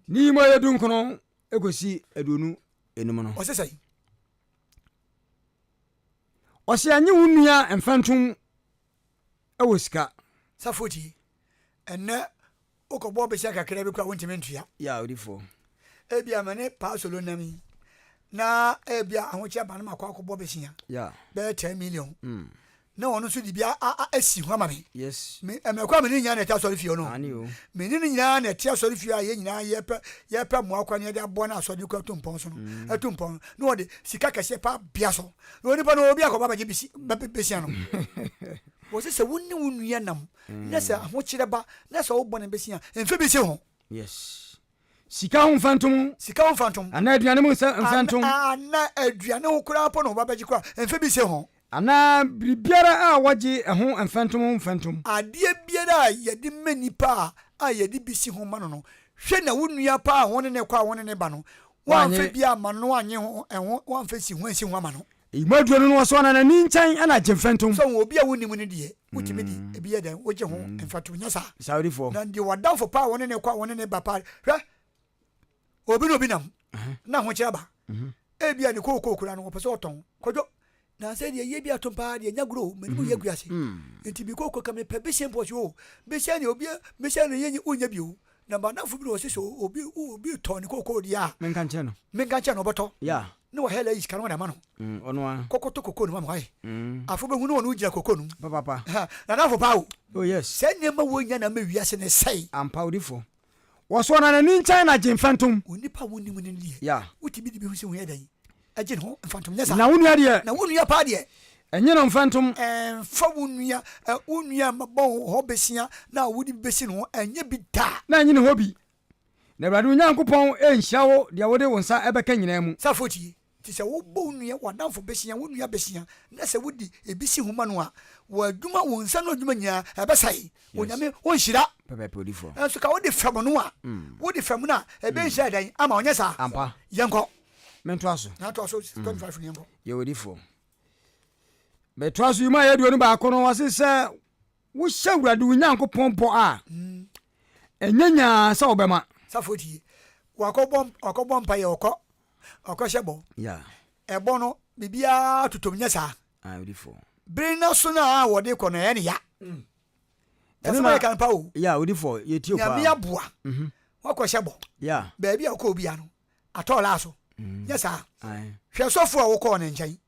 ne yi mu a ɛyɛ dunkron ekosi 25 no. Ɔsɛ sɛn? Ɔsɛ ɛnye wo nua mfɛntom wɔ sika. Safo ti, ɛnnɛ wokɔbɔ besia kakra bi koraa wontumi ntua. Yeah, odifoɔ. Ebia me ne Paasolo nam yi na ebia ahokyɛ aba no makɔ akɔbɔ besia. Yeah. Bɛyɛ 10 million. Na ɔno nso de bi asi ho ama me. Yes. Me mmerɛ koro a me ne no nyinaa na ɛte asɔre fie hɔ no. Aane o. Me ne no nyinaa na ɛte asɔre fie a yɛn nyinaa yɛpɛ yɛpɛ mmoa koraa na yɛde aboa na asɔre no kɔ atu mpɔn so no. Atu mpɔn no. Na ɔde sika kɛseɛ paa bea so. Na onipa no obi akɔba abɛgye besi besia no. Wɔse sɛ wo ne wo nua nam na sɛ ahokyerɛ ba na sɛ wobɔ no besia a, mfe bi si ho. Yes. Sika ho mfɛntom. Sika ho mfɛntom. Anaa aduane mu mfɛntom. Anaa aduane ho koraa mpo na wɔba bɛgye koraa, mfe bi si ho. Anaa biribiara a wɔgye ɛho mfɛntom ho mfɛntom. Adeɛ biara a yɛde ma nipa a a yɛde bi si ho ma no no, hwɛ na wo nua paa a wo ne no kɔ a wo ne no ba no, woamfa bi amma no na woannye ho ɛho woamfa si ho ansi ho amma no. Eyi mu aduro no na wɔsɔ ɔnanani nkyɛn na gye mfɛntom. So obi a wonnim no deɛ, wotumi de ebi yɛ dɛn? Wogye ho mfɛntom, nyɛ saa? Saudifoɔ. Na deɛ w'adamfo paa a wo ne no kɔ a wo ne no ba paa, hwɛ, obi ne obi nam na ahokyere aba. Ebia ne kookoo koraa no, ɔpɛ sɛ ɔtɔn. Kwadwo, nnansa yi deɛ yie bi atom paa deɛ, nya goro o, m'anim reyɛ agu ase. Nti me kookoo ka mepɛ besia mpo, ɔse o, besia deɛ obi, besia no yɛnyi, wonnya bi o. Na m'adamfo bi na ɔse sɛ obi obi tɔ ne kookoo deɛ a. Menka nkyerɛ no. Menka nkyerɛ no ɔbɛtɔ. Yeah. Ne wahɛlɛ ayi sika no wɔde ama no. Ɔno ara. Kɔkɔtɔ kookoo no ma me wae. Afo bɛhu ne ɔno gyina kookoo no mu. Papaapa. N'adamfo paa o. Oh yes. Saa nneɛma wei nyinaa na ama wiase no sɛe. Ampa odifo. Wɔsɔ ɔnanani nkyɛn na gye mfɛntom. Onipa a wonnim no deɛ. Yeah. Wotumi de bi ho si ho yɛ dɛn? Gye ne ho mfɛntom, nyɛ saa? Na wo nua deɛ. Na wo nua paa deɛ. Nnye no mfɛntom. Mfa wo nua, wo nua mmɛbɔ wo hɔ besia na wode bi besi ne ho, ɛnyɛ bi da. Na nnye ne hɔ bi. Na Awurade wo Nyankopɔn renhyira wo deɛ wode wo nsa bɛka nyinaa mu. Safoɔ tie, Nti sɛ wobɔ wo nua, w'adamfo besia, wo nua besia, na sɛ wode ebi si ho ma no a, w'adwuma, wo nsa ano adwuma nyinaa, ɛbɛsɛe. Onyame ɔnhyira. Pɛpɛɛpɛ odifoɔ. Nanso ka wode fɛm no a, wode fɛm no a, ɛbɛnhyira dɛn ama wo, nyɛ saa? Ampa. Yɛnkɔ. Mentoa so. Na toa so 25 no yɛnkɔ. Yɛ odifoɔ. Metoa so yi mu a yɛ 21 no, ɔse sɛ wohyɛ Awurade wo Nyankopɔn bɔ a, ɛnyɛ nyaa sɛ wobɛma. Safoɔ tie, wakɔbɔ wakɔbɔ mpaeɛ ɔkɔ ɔkɔhyɛ bɔ. Yeah. Ɛbɔ no biribiara totom nyɛ saa. Ah, odifoɔ. Bere no so no a wɔde kɔ no ɛyɛ ne ya. Ɛno na yɛka no pa o. Yeah, odifoɔ yɛtie o paa. Nyame aboa. Wakɔhyɛ bɔ. Yeah. Baabi a wokɔ obia no atɔ laa so. Nyɛ saa. Hwɛ sɔfo a wokɔɔ ne nkyɛn.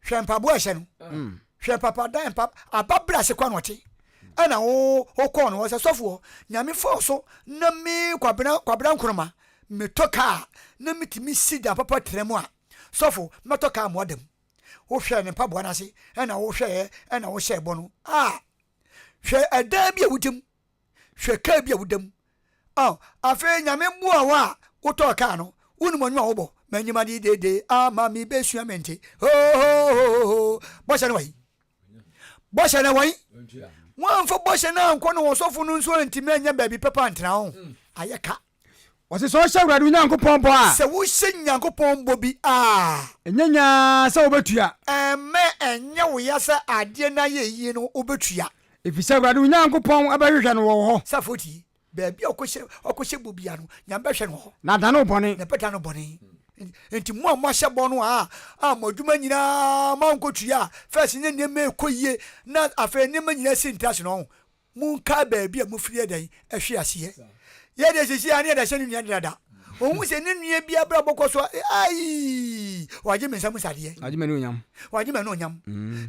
Hwɛ mpaboa ɛhyɛ no. Hwɛ papa dan mpa aba bere ase kwa na ɔte. Ɛna wo wokɔɔ no hɔ sɛ sɔfoɔ Nyame fa wo so na me Kwabena Kwabena Nkrumah metɔ kaa na metumi si dan papa tena mu a sɔfo mɛtɔ kaa mmoa da mu. Wohwɛɛ ne mpaboa no ase ɛna wohwɛɛ ɛna wohyɛɛ bɔ no a hwɛ ɛdan bi a wote mu hwɛ kaa bi a woda mu oh, afei Nyame boa wo a wotɔɔ kaa no wonim ɔnwom a wobɔ m'anim ade dede ama me bɛsua mente hohohoho bɔhyɛ no wɔ bɔhyɛ no wɔ woamfa bɔhyɛ no ankɔ no ɔsɔfo no nso antumi anya baabi pɛpɛ antena ho ayɛ ka. Ɔse sɛ ɔhyɛ Awurade wo Nyankopɔn bɔ a. Sɛ wohyɛ Nyankopɔn bɔ bi a. Ɛnyɛ nyaa sɛ wobɛtua. Ɛmmɛ ɛnyɛ wo ya sɛ adeɛ no ayɛ yie no wobɛtua. Efisɛ Awurade wo Nyankopɔn bɛhwehwɛ no wɔ wo hɔ. Safoɔ tie, baabi a ɔkɔhyɛ ɔkɔhyɛ bɔ biara no, Nyame bɛhwɛ no wɔ hɔ. Na adane wo bɔne. Na ɛbɛdane wo bɔne. Enti mo a moahyɛ bɔ no a, a mo adwuma nyinaa moankɔtua a, first na nneɛma rekɔ yie, na afei nneɛma nyinaa si ntra ase no, Monkae baabi a mofiri yɛ dɛn hwe aseɛ. Yɛ deɛ seesei ara ne yɛda hyɛ ne nua dada. Ɔhu sɛ ne nua bi abrabɔ kɔ so a, aii, wagye me nsa mu sadeɛ. Wagye m'anuonyam. Wagye m'anuonyam.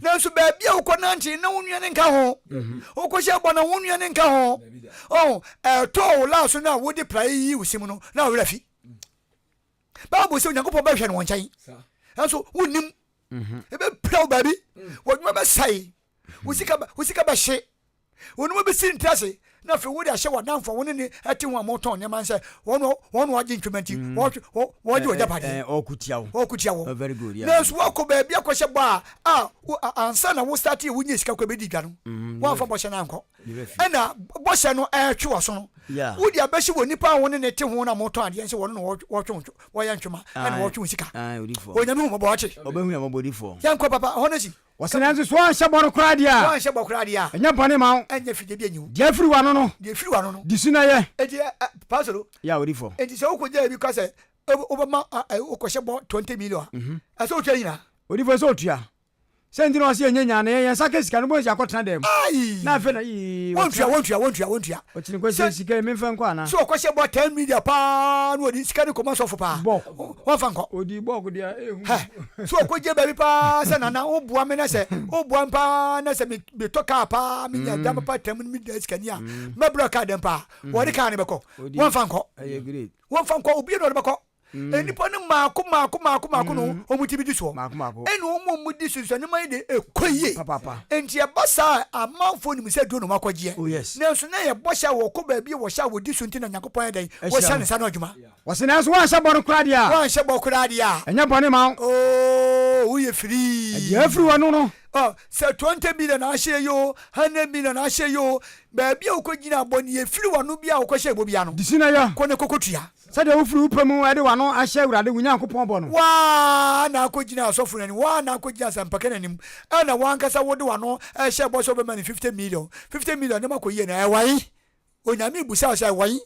Nanso baabi a wokɔ nante na wo nua no nka ho. Wokɔhyɛ bɔ na wo nua no nka ho. Ɔho, ɛtɔɔ wo laa so no a wode praeɛ yiyi wo se mu no, na wo werɛ afi. Bible sɛ Onyankopɔn bɛhwɛ no wɔ nkyɛn. Nanso wonnim. Ɛbɛpira wo baabi. W'adwuma bɛsɛe. Wo sika wo sika bɛhye. Wo nneɛma bɛsi nti ase na afei wode ahyɛ w'adamfo a wo ne ne ɛte ho a motɔn nneɛma sɛ wɔn wɔn na wɔagye ntwema nti wɔtwe wɔgye w'agyapadeɛ. Ɔko tia wo. Ɔko tia wo. Very good. Yeah. Nanso woakɔ baabi akɔhyɛ bɔ a a ansa na wo start yɛ wonya sika kɔ bɛdi dwa no woamfa bɔhyɛ no ankɔ. Ɛna bɔhyɛ no ɛretwe w'aso no wode abɛhyɛ wɔ nipa a wo ne ne te ho na motɔn adeɛ sɛ wɔn na wɔtwe wɔyɛ ntwema ɛna wɔtwe wo sika. Onyame hu mmɔbɔ ɔte. Ɔbɛhu yɛn mmɔbɔ odifoɔ. Yɛnkɔ papa hɔ no si. Wɔse nanso so woanhyɛ bɔ no koraa deɛ a. Woanhyɛ bɔ koraa deɛ a. Ɛnyɛ bɔne mma wo. Ɛnyɛ fidie bi anyi wo. Deɛ afiri w'ano no. Deɛ efiri w'ano no. Di so na yɛ. Enti ɛ ɛ pastor o. Yeah odifo. Enti sɛ wokɔ gyaa bi ka sɛ wobɛma wokɔhyɛ bɔ 20 million a. Ɛsɛ otua nyinaa. Odifo ɛsɛ otua. Sɛ nti na ɔse yɛnyɛ nyaa na yɛn yɛn nsa ka sika no bohu sɛ yɛakɔtena dan mu na afei na yii Wɔntua wɔntua wɔntua wɔntua. Ɔkyene kwasi Sɛ sika yi memfa nkɔ anaa? sɛ ɔkɔhyɛ bɔ 10 million paa na ɔde sika no kɔma sɔfo paa Bɔk. wɔmfa nkɔ. Ɔdii bɔk deɛ ɛhu. Hɛ sɛ ɔkɔgye baabi paa sɛ nana woboa me na sɛ woboa me paa na sɛ metɔ kaa paa menya dan papa tam no meda sikani a mɛbrɛ kaa dɛm paa wɔde kaa no bɛkɔ wɔmfa nkɔ. Ɛyɛ great. Wɔmfa nkɔ obiara na ɔde bɛkɔ. Nnipa no mmaako mmaako mmaako mmaako na wɔn ti bi di soɔ. Ɛna wɔn a wɔdi so nso nneɛma yi de ɛkɔ yie. Nti ɛba saa a amanfoɔ nim sɛ aduro na wɔn akɔgyeɛ. Oh, yes. Nanso na yɛ bɔhyɛ a wɔkɔ baabi a wɔhyɛ a wɔdi so nti na Nyankopɔn ayɛ dɛn? Wɔhyɛ ne nsa no adwuma. Wɔse nanso woanhyɛ bɔ no koraa deɛ a. Woanhyɛ bɔ koraa deɛ a. Ɛnyɛ bɔne ma wo. Oh, woyɛ firii. Ɛdeɛ afiri w'ano no. Oh, sɛ 20 million na ahyɛ yi o, 100 million na ahyɛ yi o, baabi a wokɔgyina bɔ ne ɛfiri w'ano bi a wokɔhyɛ bɔ bia no. Di si na yɛ. Kɔ na kɔkɔtua. Sɛdeɛ wofiri wo pɛ mu de w'ano ahyɛ Awurade wo Nyankopɔn bɔ no. Wo ara na akɔgyina asɔfo no anim, wo ara na akɔgyina asɛmpaka no anim, ɛna w'ankasa wode w'ano rehyɛ bɔ sɛ wobɛma no 50 million, 50 million nneɛma kɔ yie no, ɛwɔ he? Onyame rebisa wo sɛ ɛwɔ he?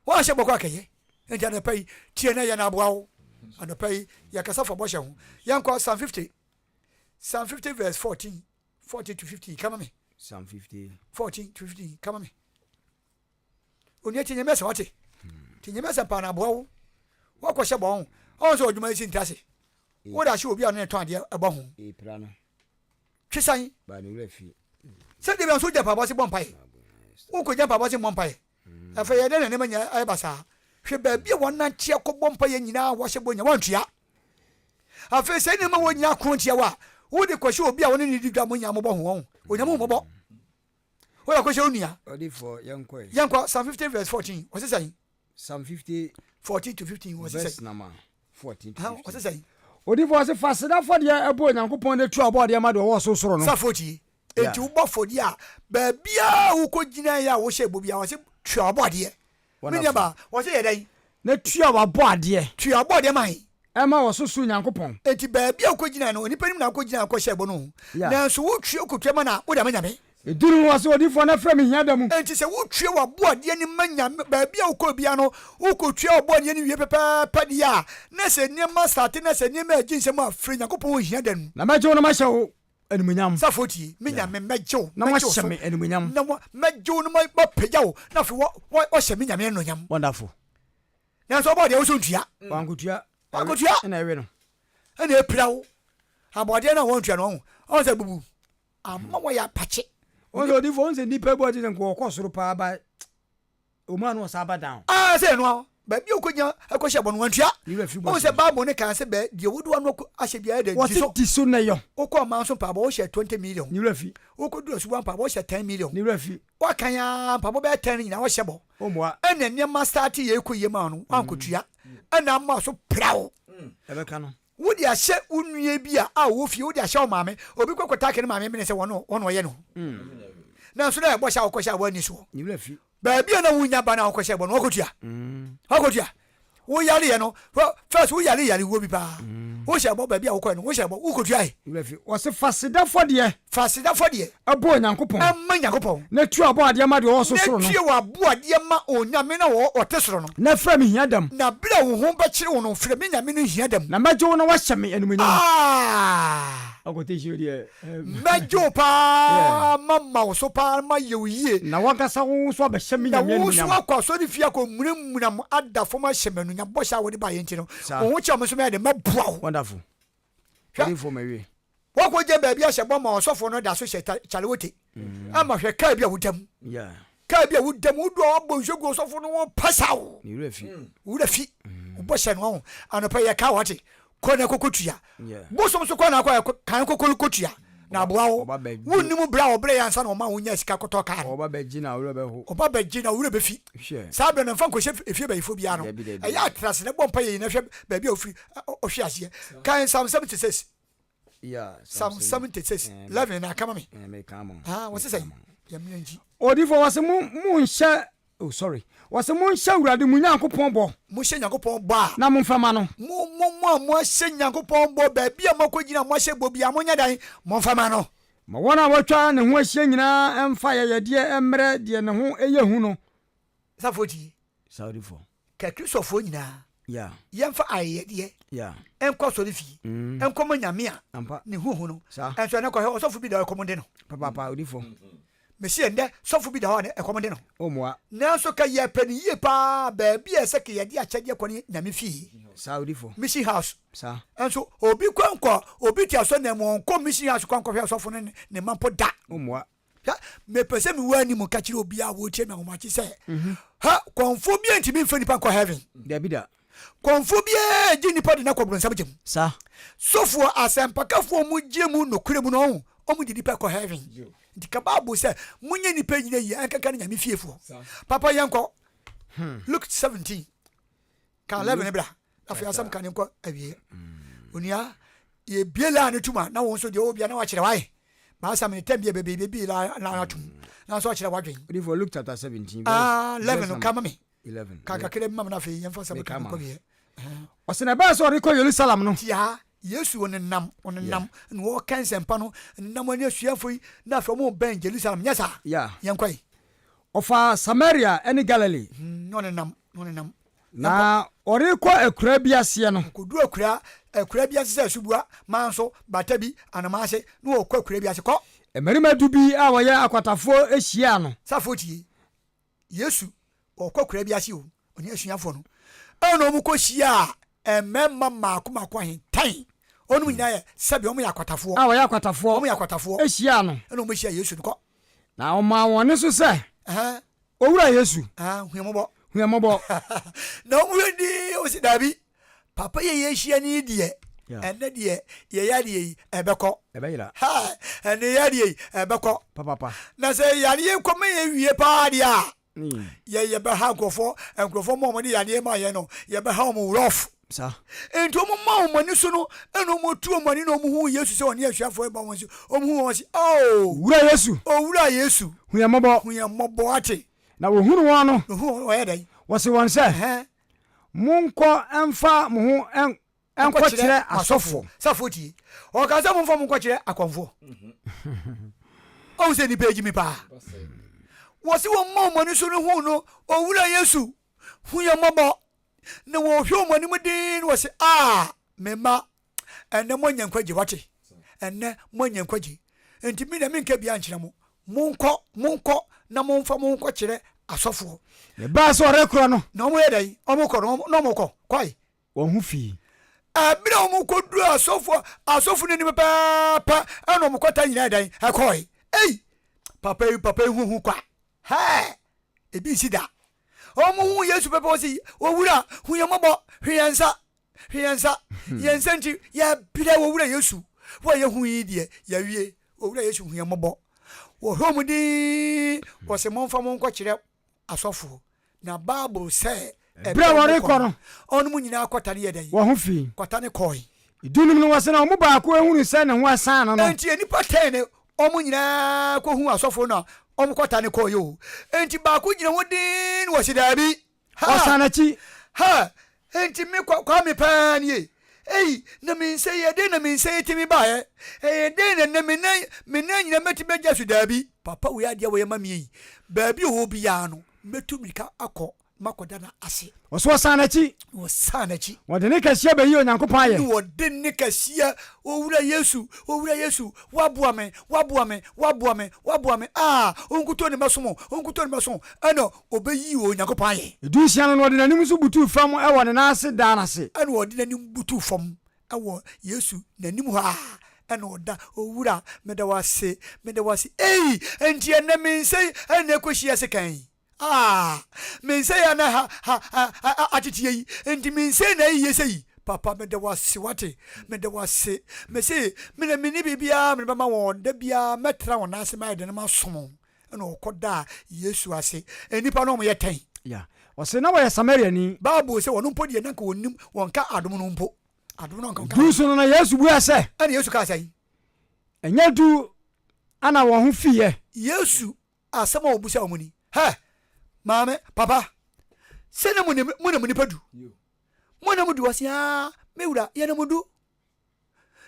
Woanhyɛ bɔ koraa kɛyɛ. Enti anɔpa yi, tie na yɛ na aboa wo. Anɔpa yi, yɛkasa fa bɔhyɛ ho. Yɛnkɔ Psalm 50, Psalm 50 verse 14, 14 to 15, kama me. Psalm 50. 14 to 15, kama me. Onua tie Nyame asɛm wate. Tie Nyame asɛm paa na aboa wo. Woakɔhyɛ bɔ ho. Ɔn sɛ ɔdwuma yi si nte ase. Wode ahyɛ obi a ɔne ne tɔn adeɛ ɛbɔ ho. Twe san. Sɛ deɛ nso wogya mpaebɔ ase bɔ mpaeɛ. Wokɔgya mpaebɔ ase mmɔ mpaeɛ. Afei yɛ dɛn na nneɛma nyinaa ayɛ basaa. Hwɛ baabi a wɔnante akɔbɔ mpaeɛ nyinaa wɔhyɛ bɔ nyinaa wɔantua. Afei sɛ nneɛma wɔ nyinaa ko ntia wo a, wode kɔhyɛ obi a wɔne ne di dwa mo nyinaa mobɔ ho wɔn. Onyame hu mmɔbɔ. Wode akɔhyɛ wo nua. Ɔdifoɔ, yɛnkɔ ɛ. Yɛnkɔ Psalm 50 verse 14. Wɔse sɛn? Psalm 50 14 to 15. Wɔse sɛn? Verse number 14 to 15. Wɔse sɛn? Odifoɔ se fa aseda afɔdeɛ bɔ Onyankopɔn na tua ɔbɔadeɛ ma deɛ ɔwɔ ɔsorosoro no. Safoɔ tie. Enti wobɔ afɔdeɛ a, baabiara a wokɔgyinaeɛ a wohyɛɛ bɔ biara, wɔse tua w'abɔadeɛ. Me nua baa, wɔse yɛ dɛn? Na tua w'abɔadeɛ. Tua w'abɔadeɛ ma he? Ɛma ɔsorosoro Nyankopɔn. Enti baabi a wokɔgyinae no, onipa nim na wokɔgyinae kɔhyɛɛ bɔ no o. Nanso wotue kotua ma no a, wode ama Nyame. Ɛduru hɔ sɛ odiyifoɔ no afrɛ me hia da mu. Enti sɛ wotue w'aboadeɛ no ma Nyame, baabi a wokɔɔ biara no, wokɔtua w'aboadeɛ no wie pɛpɛɛpɛ deɛ a, na sɛ nneɛma sate na sɛ nneɛma agye nsam a, frɛ Nyankopɔn wɔ hia da no mu. Na mɛgye wo na mahyɛ wo animuonyam. Safoɔ tie, me Nyame, mɛgye wo, Na mɛgye wo woahyɛ so, me animuonyam. na mɛgye wo na mapagya wo, na afei woahyɛ me Nyame animuonyam. Wonderful. Nanso ɔbɔɔ deɛ wosɔ ntua. Wankotua. Wankotua. Ɛna ɛwe no. Ɛna epira wo. Abɔdeɛ no a wɔntua no ɔho. Ɔho sɛ bubu. Ama wɔyɛ apakye. Wɔn sɛ odifo wɔn sɛ nipa bi ɔte sɛ nka ɔkɔ soro paa ba ɔmu ano ɔsa aba down. Aa sɛ ɛno a baabi a ɔkɔgyina ɛkɔhyɛ bɔ no wantua. Wɔn sɛ Bible no kan sɛ bɛ deɛ wode wano ahyɛ biara dɛ di so. Wɔse di so na yɔ. Wokɔ ɔman so mpaabɔ wohyɛ 20 million. Ne wura fi. Wokɔduru asuboa mpaabɔ wohyɛ 10 million. Ne wura fi. Wakan ara mpaabɔ bɛyɛ 10 no nyinaa wohyɛ bɔ. Ɔmmoa. Ɛna nneɛma starte yɛ kɔ yie maa no wankotua. Ɛna ama so pra wo. Ɛbɛka no. Wode ahyɛ wo nua bi a a ɔwɔ fie, wode ahyɛ wo maame. Obi kɔ kɔtake ne maame mene sɛ wɔn wɔn ɔyɛ no. Nanso na ɛbɔ hyɛ a wokɔhyɛ a woanni soɔ. Ne werɛ fi. Baabi a na wonya ba no a wokɔhyɛ bɔ no wakɔtua. Wakɔtua. Wo yareɛ no, first wo yare yare wuo bi paa. Wohyɛ bɔ baabi a wokɔɛ no, wohyɛ bɔ, wokɔtua ɛ. Ne werɛ fi. Wɔse fa aseda afɔdeɛ. Fa aseda afɔdeɛ. Bɔ Onyankopɔn. Ma Nyankopɔn. Na tua w'abɔadeɛ ma deɛ ɔwɔ soro no. Na tua w'aboadeɛ ma Onyame no a ɔte soro no. Na frɛ me hia da mu. Na berɛ a wo ho bɛkyere wo no, frɛ me Nyame no hia da mu. Na mɛgye wo na woahyɛ me animuonyam. Ah! Ɔkɔtɛhyio deɛ. Mɛgye wo paa, mama wo so paa, mayɛ wo yie. Na w'ankasa wo nso abɛhyɛ me Na Nyame wo nso animuonyam. woakɔ asɔrefie akɔmunamuna mu ada fam ahyɛ me anuonyam, bɔhyɛ a wode baeɛ nti no, Saa. wo ho kyere me nso mɛyɛ dɛn? Mɛboa wo. Wonderful. Hwɛ, Odiyifoɔ mawie. Woakɔgya baabi ahyɛ bɔ ma ɔsɔfoɔ no da so hyɛ ta kyalewote ama hwɛ kaa bi a woda mu. Yeah. Kaa bi a woda mu, wodu a woabɔ nsuo gu ɔsɔfoɔ no ho pasaw. Ne werɛ fi. Wo werɛ fi. Wobɔ hyɛ no ho. Anɔpa yi yɛka wate, kɔ na kɔkɔtua. Yeah. Bosom so kɔ na akɔ kan kɔkɔ kɔtua na aboa wo. Ɔba bɛgye. Wonnim berɛ a ɔbrɛ yɛ ansa na ɔma wonya sika kɔtɔ kaa no. Ɔba bɛgye na wo werɛ bɛho. Ɔba bɛgye na wo werɛ bɛfi. Hwɛ. Saa berɛ no mfa nkɔhyɛ efie bayifoɔ biara no. Dabi, dabi. Ɛyɛ a tena ase na bɔ mpaeɛ yi na hwɛ baabi a wofiri ɔhwe aseɛ. Kan Psalm 76. Yeah, Psalm 76, 11 na aka ma me. Ah, wɔse sɛ yɛmmerɛ nti. Odifo wɔse mo monhyɛ oh sorry wɔse monhyɛ Awurade mo Nyankopɔn bɔ. Monhyɛ Nyankopɔn bɔ a. Na momfa ma no. Mo mo mo a moahyɛ Nyankopɔn bɔ baabi a moakɔgyina moahyɛ bɔ biara monyɛ dɛn momfa ma no. Ma wɔn a wɔatwa ne ho ahyia nyinaa mfa ayɛyɛdeɛ mmrɛ deɛ ne ho yɛ hu no. Safoɔ tie. Saudifo. Ka Kristofoɔ nyinaa. Yɛmfa ayɛyɛdeɛ nkɔ asɔre fie nkɔma Nyame a ne ho hu no. Ɛnso ɛnɛ kɔhwɛ ɔsɔfo bi da hɔ ɛkɔm de no. Mesi ɛndɛ sɔfo bi da hɔ a ɛkɔm de no. Nanso ka yɛpɛ no yie paa baabi a ɛsɛ ka yɛde akyɛdeɛ kɔ ne Nyame fie. Mission house. Ɛnso obi kɔ nkɔ obi te asɔre mu ɔnkɔ mission house kɔ nkɔhwɛ ɔsɔfo no ne mma mpo da. Hwɛ, mepɛ sɛ mewɔ anim ka kyerɛ obiara a wɔretie me ahomakye sɛ, ha, kɔmfoɔ biara ntumi mfa nipa nkɔ heaven. Dabi da. Kɔmfoɔ biara gye nipa de no akɔ bronsam gya mu. Sa. Sɔfoɔ, asɛmpakafoɔ a wɔgye mu nokorɛ mu no, ɔho, wɔn de nipa kɔ heaven. Nti ka Bible sɛ, monyɛ nipa nyina yie, ɛnkanka ne Nyame fiefoɔ. Papa yɛnkɔ. Luke 17. Ka 11 bra. Afei asɛm ka ne nkɔ awie. Onua, yɛbie laa no tum a, na wo nso deɛ ɔwɔ bia na wakyerɛ wae. Baasa mene tɛm bi a bɛbɛ bɛbie laa no atum. Na nso akyerɛ wadwen. Odifo Luke chapter 17 verse Ah, 11 no ka ma me. 11. Ka kakra bi ma me na afei yɛmfa asɛm ka ne nkɔ awie. Ɔsɛ na ɛbaa sɛ ɔrekɔ Yerusalem no. Tia, Yesu ɔnenam, ɔnenam, na ɔreka nsɛmpa no, ɔnenam ɔne asuafo yi, na afei wɔn bɛn Jerusalem, nyɛ saa? Yeah. Yɛnkɔ yi. Ɔfaa Samaria ne Galilee. Na ɔnenam, na ɔnenam. Na ɔrekɔ akuraa bi aseɛ no. Ɔkɔduru akuraa, akuraa bi ase sɛ asuboa, manso, bata bi, anomaa ase, na ɔrekɔ akuraa bi ase. Kɔ! Mmarima du bi a wɔyɛ akwatafoɔ hyiaa no. Safoɔ tie! Yesu, ɔrekɔ akuraa bi ase o, ɔne asuafoɔ no. Ɛna wɔkɔhyiaa mmarima mmaako mmaako ahentan. Wɔnom nyinaa yɛ sɛdeɛ wɔyɛ akwatafoɔ. A wɔyɛ akwatafoɔ. Wɔyɛ akwatafoɔ. Hyiaa no. Ɛna wɔhyiaa Yesu no. Kɔ! Na ɔmaa wɔn nne so sɛ, Owura Yesu, hu yɛn mmɔbɔ. Hu yɛn mmɔbɔ. Na wɔn hwɛ dinn, wɔsi, Dabi, papa yi a yɛahyia no yi deɛ, ɛnnɛ deɛ yɛyɛ adeɛ yi, ɛbɛkɔ. Ɛbɛyera. Ha, ɛnnɛ yɛ adeɛ yi, ɛbɛkɔ. Papapa. Na sɛ yadeɛ kɔma yɛn wie paa deɛ a, yɛ yɛbɛha nkurɔfoɔ, nkurɔfoɔ ma wɔde yadeɛ ma yɛn no, yɛbɛha wɔn rough. Sa. Enti wɔn maa wɔn ani so no, ɛna wɔn tu wɔn ani na wɔn huu Yesu sɛ ɔne asuafoɔ reba wɔn so. Wɔn huu wɔn se, Ao! Owura Yesu! Owura Yesu! Hu yɛn mmɔbɔ! Hu yɛn mmɔbɔ wate! Na wɔhunu wɔn no, Na wɔhuu wɔn, wɔyɛ dɛn? wɔse wɔn sɛ, Ɛhɛn. Monkɔ mfa mo ho nkɔkyerɛ asɔfoɔ. Sɔfoɔ tie. Ɔka sɛ momfa mo nkɔkyerɛ akɔmfoɔ. Ɔhu sɛ nnipa agyimi paa. Wɔse wɔn maa wɔn ani so no huu no, Owura Yesu! Hu yɛn mmɔbɔ! Na wɔhwɛ wɔn anim dinn na wɔse, Ah, me mma, ɛnnɛ moanya nkwagye, wate? Ɛnnɛ moanya nkwagye. Enti me deɛ menka biara nkyerɛ mo. Monkɔ, monkɔ na momfa mo ho nkɔkyerɛ asɔfoɔ. Na ɛbaa sɛ ɔrekorɔ no. Na wɔyɛ dɛn? Wɔkɔ no, na wɔkɔ, kɔe. Wɔn ho fii. Ɛberɛ a wɔkɔduruu asɔfoɔ, asɔfo no anim pɛpɛɛpɛ, ɛna wɔn kwata nyinaa yɛ dɛn? Ɛkɔe. Ei! Papa yi, papa yi ho hu kwa. Hɛɛ! Ebi nsi da. Wɔhuu Yesu pɛpɛ, wɔsi, Owura, hu yɛn mmɔbɔ, hwe yɛn nsa, hwe yɛn nsa. Yɛn nsa nti, yɛbrɛ, Owura Yesu. Wo a yɛhu yi deɛ, yɛawie. Owura Yesu, hu yɛn mmɔbɔ. Wɔhwɛ wɔn dinn, wɔsi, Momfa mo nkɔkyerɛ asɔfoɔ. Na Bible sɛ, Ɛberɛ a wɔrekɔ no, wɔn nyinaa kwata no yɛ dɛn? Wɔn ho fii. Kwata no kɔe. Dunum no, wɔse na wɔn mu baako hunu sɛ ne ho asan no no. Enti nnipa tɛn ne wɔn nyinaa kɔhuu asɔfoɔ no a wɔn kwata no kɔeɛ o. Enti baako gyina hɔ dinn na ɔse daabi. Ha! Ɔsan n'akyi. Ha! Enti me kwa, Kwame paa nie. Ei, na me nsa yi, ɛdeɛn na me nsa yi tumi baeɛ? Ɛyɛ dɛn na nnɛ me nan, me nan nyinaa mɛtumi agya so? Daabi. Papa wei adeɛ a wɔyɛ ma me yi, baabi a ɔwɔ biara no, mɛtu mmirika akɔ makɔda no ase. Ɔso ɔsan n'akyi. Na ɔsan n'akyi. Wɔde ne kɛseɛ bɛyi Onyankopɔn ayɛ. Ne wɔde ne kɛseɛ, Owura Yesu, Owura Yesu, woaboa me, woaboa me, woaboa me, woaboa me, aa, wo nkutoo ne mɛsom wo, wo nkutoo ne mɛsom wo, ɛna ɔbɛyi Onyankopɔn ayɛ. Dunsia no, na ɔde n'anim nso butuu fam wɔ ne nan ase daa no ase. Ɛna ɔde n'anim butuu fam wɔ Yesu n'anim hɔ a, ɛna ɔda, Owura, meda wo ase, meda wo ase, ei, enti ɛnnɛ me nsa yi ɛna ɛkɔhyia sekan yi? Ah, me nsa yi a na ha, ha, ha, ateteɛ yi, enti me nsa yi na ayɛ yie sɛ yi? Papa, meda wo ase, wate, meda wo ase. Mese, me na menni biribiara mede bɛma wɔn, da biara mɛtra wɔn nan ase mayɛ dɛn na masom wɔn. Ɛna ɔkɔdaa Yesu ase. Nnipa no wɔyɛ tɛn. Yeah. Ɔse na wɔyɛ Samariani. Bible sɛ wɔn mpo deɛ na nka wɔnnim, wɔnka adom no mpo. Adom no nka wɔnka. Du so no na Yesu bua sɛ. Ɛna Yesu kaa sɛn? Ɛnyɛ du ana wɔn ho fiiɛ? Yesu asɛm a ɔbusa wɔn ni, Hɛ! Maame, papa, sɛ na mo nam nnipa du. Mo nam du? Ɔse, aa, me wura, yɛnam du.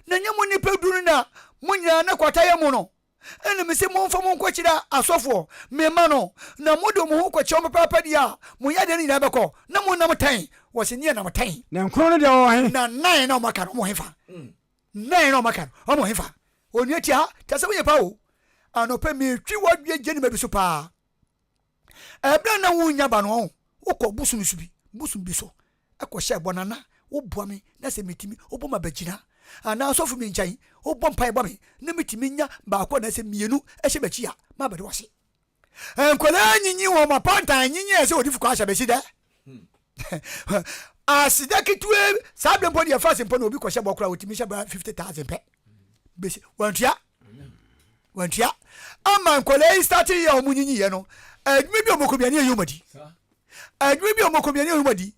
Na nyɛ mo nnipa du no na mo nyinaa na kwata yɛ mo no. Ɛna mese momfa mo nkɔkyerɛ asɔfoɔ, me mma no, na mode mo ho kɔkyerɛ wɔn pɛpɛɛpɛ deɛ a, mo yadeɛ no nyinaa bɛkɔ, na monnam tɛn. Wɔsi ne yɛ nam tɛn. Na nkron no deɛ wɔwɔ he? Na nan na wɔn aka no wɔn he fa? Nan na wɔn aka no wɔn he fa? Onua tie ha, te asɛm yɛ paa o. Anɔpɛ metwi w'adwene gye nneɛma bi so paa. Ɛberɛ a na wonnya ba no ɔho, wokɔ bosom so bi, bosom bi so kɔhyɛ bɔ nana, woboa me na sɛ metumi, wobɔ ma bɛgyina anaa sɔfo mi nkyɛn, wobɔ mpae bɔ me na metumi nya baako anaasɛ mmienu hyɛ m'akyi a, mabɛde wase. Nkwadaa nyinyi wɔn apantan nyinyi ɛsɛ odifo kɔ ahyɛ bɛsi dɛ. Aseda ketewa saa bere mpo deɛ fast mpo na obi kɔhyɛ bɔ koraa otumi hyɛ bra 50,000 pɛ. Bɛsi wantua. Wantua. Ama nkwadaa yi start yɛ wɔn nyinyi yɛ no adwuma bi a wɔn kɔ bi ani yɛ wɔn adi. Adwuma bi a wɔn kɔ bi ani yɛ wɔn adi.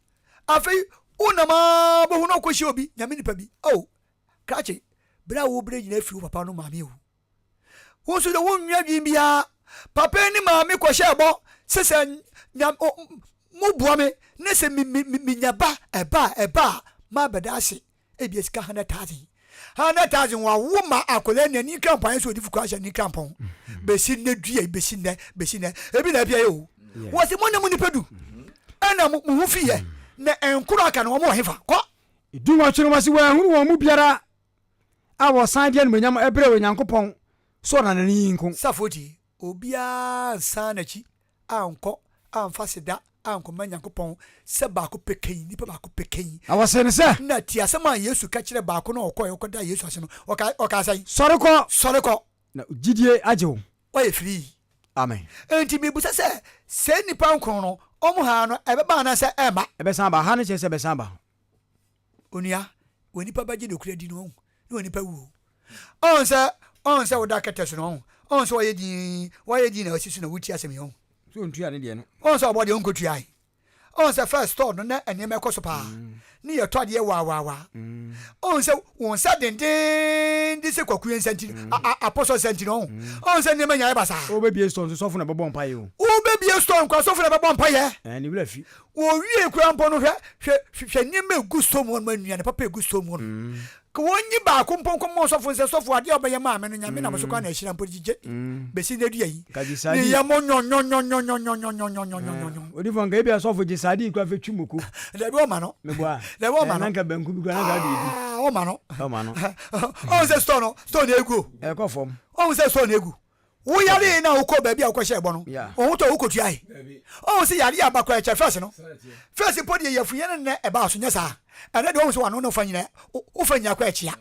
Afei wonam ara bɛhu na ɔkɔhyia obi nyame nipa bi. Oh, krakye, bere a wo bere nyinaa firi wo papa no maame o. Wo nso de wonnwene adwene biara. Papa yi ne maame kɔhyɛɛ bɔ sɛ sɛ nya moboa me ne sɛ menya ba ɛba a ɛba a mabɛda ase ebia sika 100,000 100,000 wawo ma akwadaa ni ani krampɔn ayɛ sɛ odifo kura ahyɛ ne krampɔn bɛsi nnɛ dua yi bɛsi nnɛ bɛsi nnɛ ebi na apia yɛ o wɔsi mo ne mo nipa du ɛna mo ho fi yɛ na nkoro aka no wɔn wɔ hefa kɔ. 18 no wɔsi wɔanhunu wɔn mu biara a wɔsan de animuonyam brɛɛ Onyankopɔn sɛ ɔnanani yi nko. Safoɔ tie, obiara ansan n'akyi ankɔ amfa aseda ankɔma Nyankopɔn sɛ baako pɛ kai, nipa baako pɛ kai. Na wɔsee no sɛ. Na tie asɛm a Yesu ka kyerɛɛ baako no a ɔkɔeɛ ɔkɔdaa Yesu ase no, ɔka, ɔkaa sɛn? Sɔre kɔ! Sɔre kɔ! Na wo gyidie agye wo. Woayɛ firii. Amen. Enti mebisa sɛ, saa nnipa nkron no, wɔn haa no, ɛbɛba anaasɛ ɛremma? Ɛbɛsan aba. Ha no kyerɛ sɛ ɛbɛsan aba. Onua, onipa bɛgye nokorɛ adi no, wahu, na onipa wu o. Ɔhu sɛ, ɔhu sɛ woda kɛtɛ so no, ɔhu, ɔhu sɛ wayɛ dinn, wayɛ dinn na wasi so na wotie asɛm yi, ɔhu. Sɛ ɔntua ne deɛ no. Ɔhu sɛ ɔbɔ deɛ ɔnkɔtuae. Ɔhu sɛ first store no na nneɛma ɛkɔ so paa, ne yɛtɔ adeɛ waawaawa. Ɔhu sɛ wo nsa dendenden sɛ kwaku yɛ nsa nti, apɔsɔ nsa nti no, ɔhu, ɔhu sɛ nneɛma nyinaa yɛ basaa. Wobɛbie store nso sɔfo na ɛbɛbɔ mpaeɛ o. Wobɛbie store nkoa sɔfo na ɛbɛbɔ mpaeɛ. Ɛɛ, ne werɛ afi. Wɔwiee koraa mpo no, hwɛ, hwɛ, hwɛ nneɛma a egu store mu hɔ nom, nnuane papa a egu store mu hɔ nom. Ka wɔnyi baako mpo nkɔma ɔsɔfo no sɛ, Sɔfo, adeɛ a wobɛyɛ maa me no, Nyame nam so koraa na ahyira mpo de gyegye bɛsi nnɛ dua yi. Nka gye saa Ne di. yam nyɔnyɔnyɔnyɔnyɔnyɔnyɔnyɔnyɔnyɔ. Odifoɔ, nka ebia sɔfo gye saa di koraa fɛ twi moko. Dabi, ɔmma no. Meboa. Dabi, ɔmma no. Na nka banku bi koraa na nka ɔde edi. Ah, ɔmma no. Ɔmma no. Ɔhu sɛ store no, store no egu o. Ɛkɔ fam. Ɔhu sɛ store no egu. Wo yaree no a wokɔɔ baabi a wokɔhyɛɛ bɔ no, wo ho tɔɔ wo wokɔtuae? Woahu sɛ yareɛ aba koraa ɛkyɛ first no? First mpo deɛ yafunyɛ no nnɛ ɛbaa so nyɛ saa? Ɛnnɛ deɛ woahu sɛ w'ano no fa nyina wofa nyina koraa ɛkyea.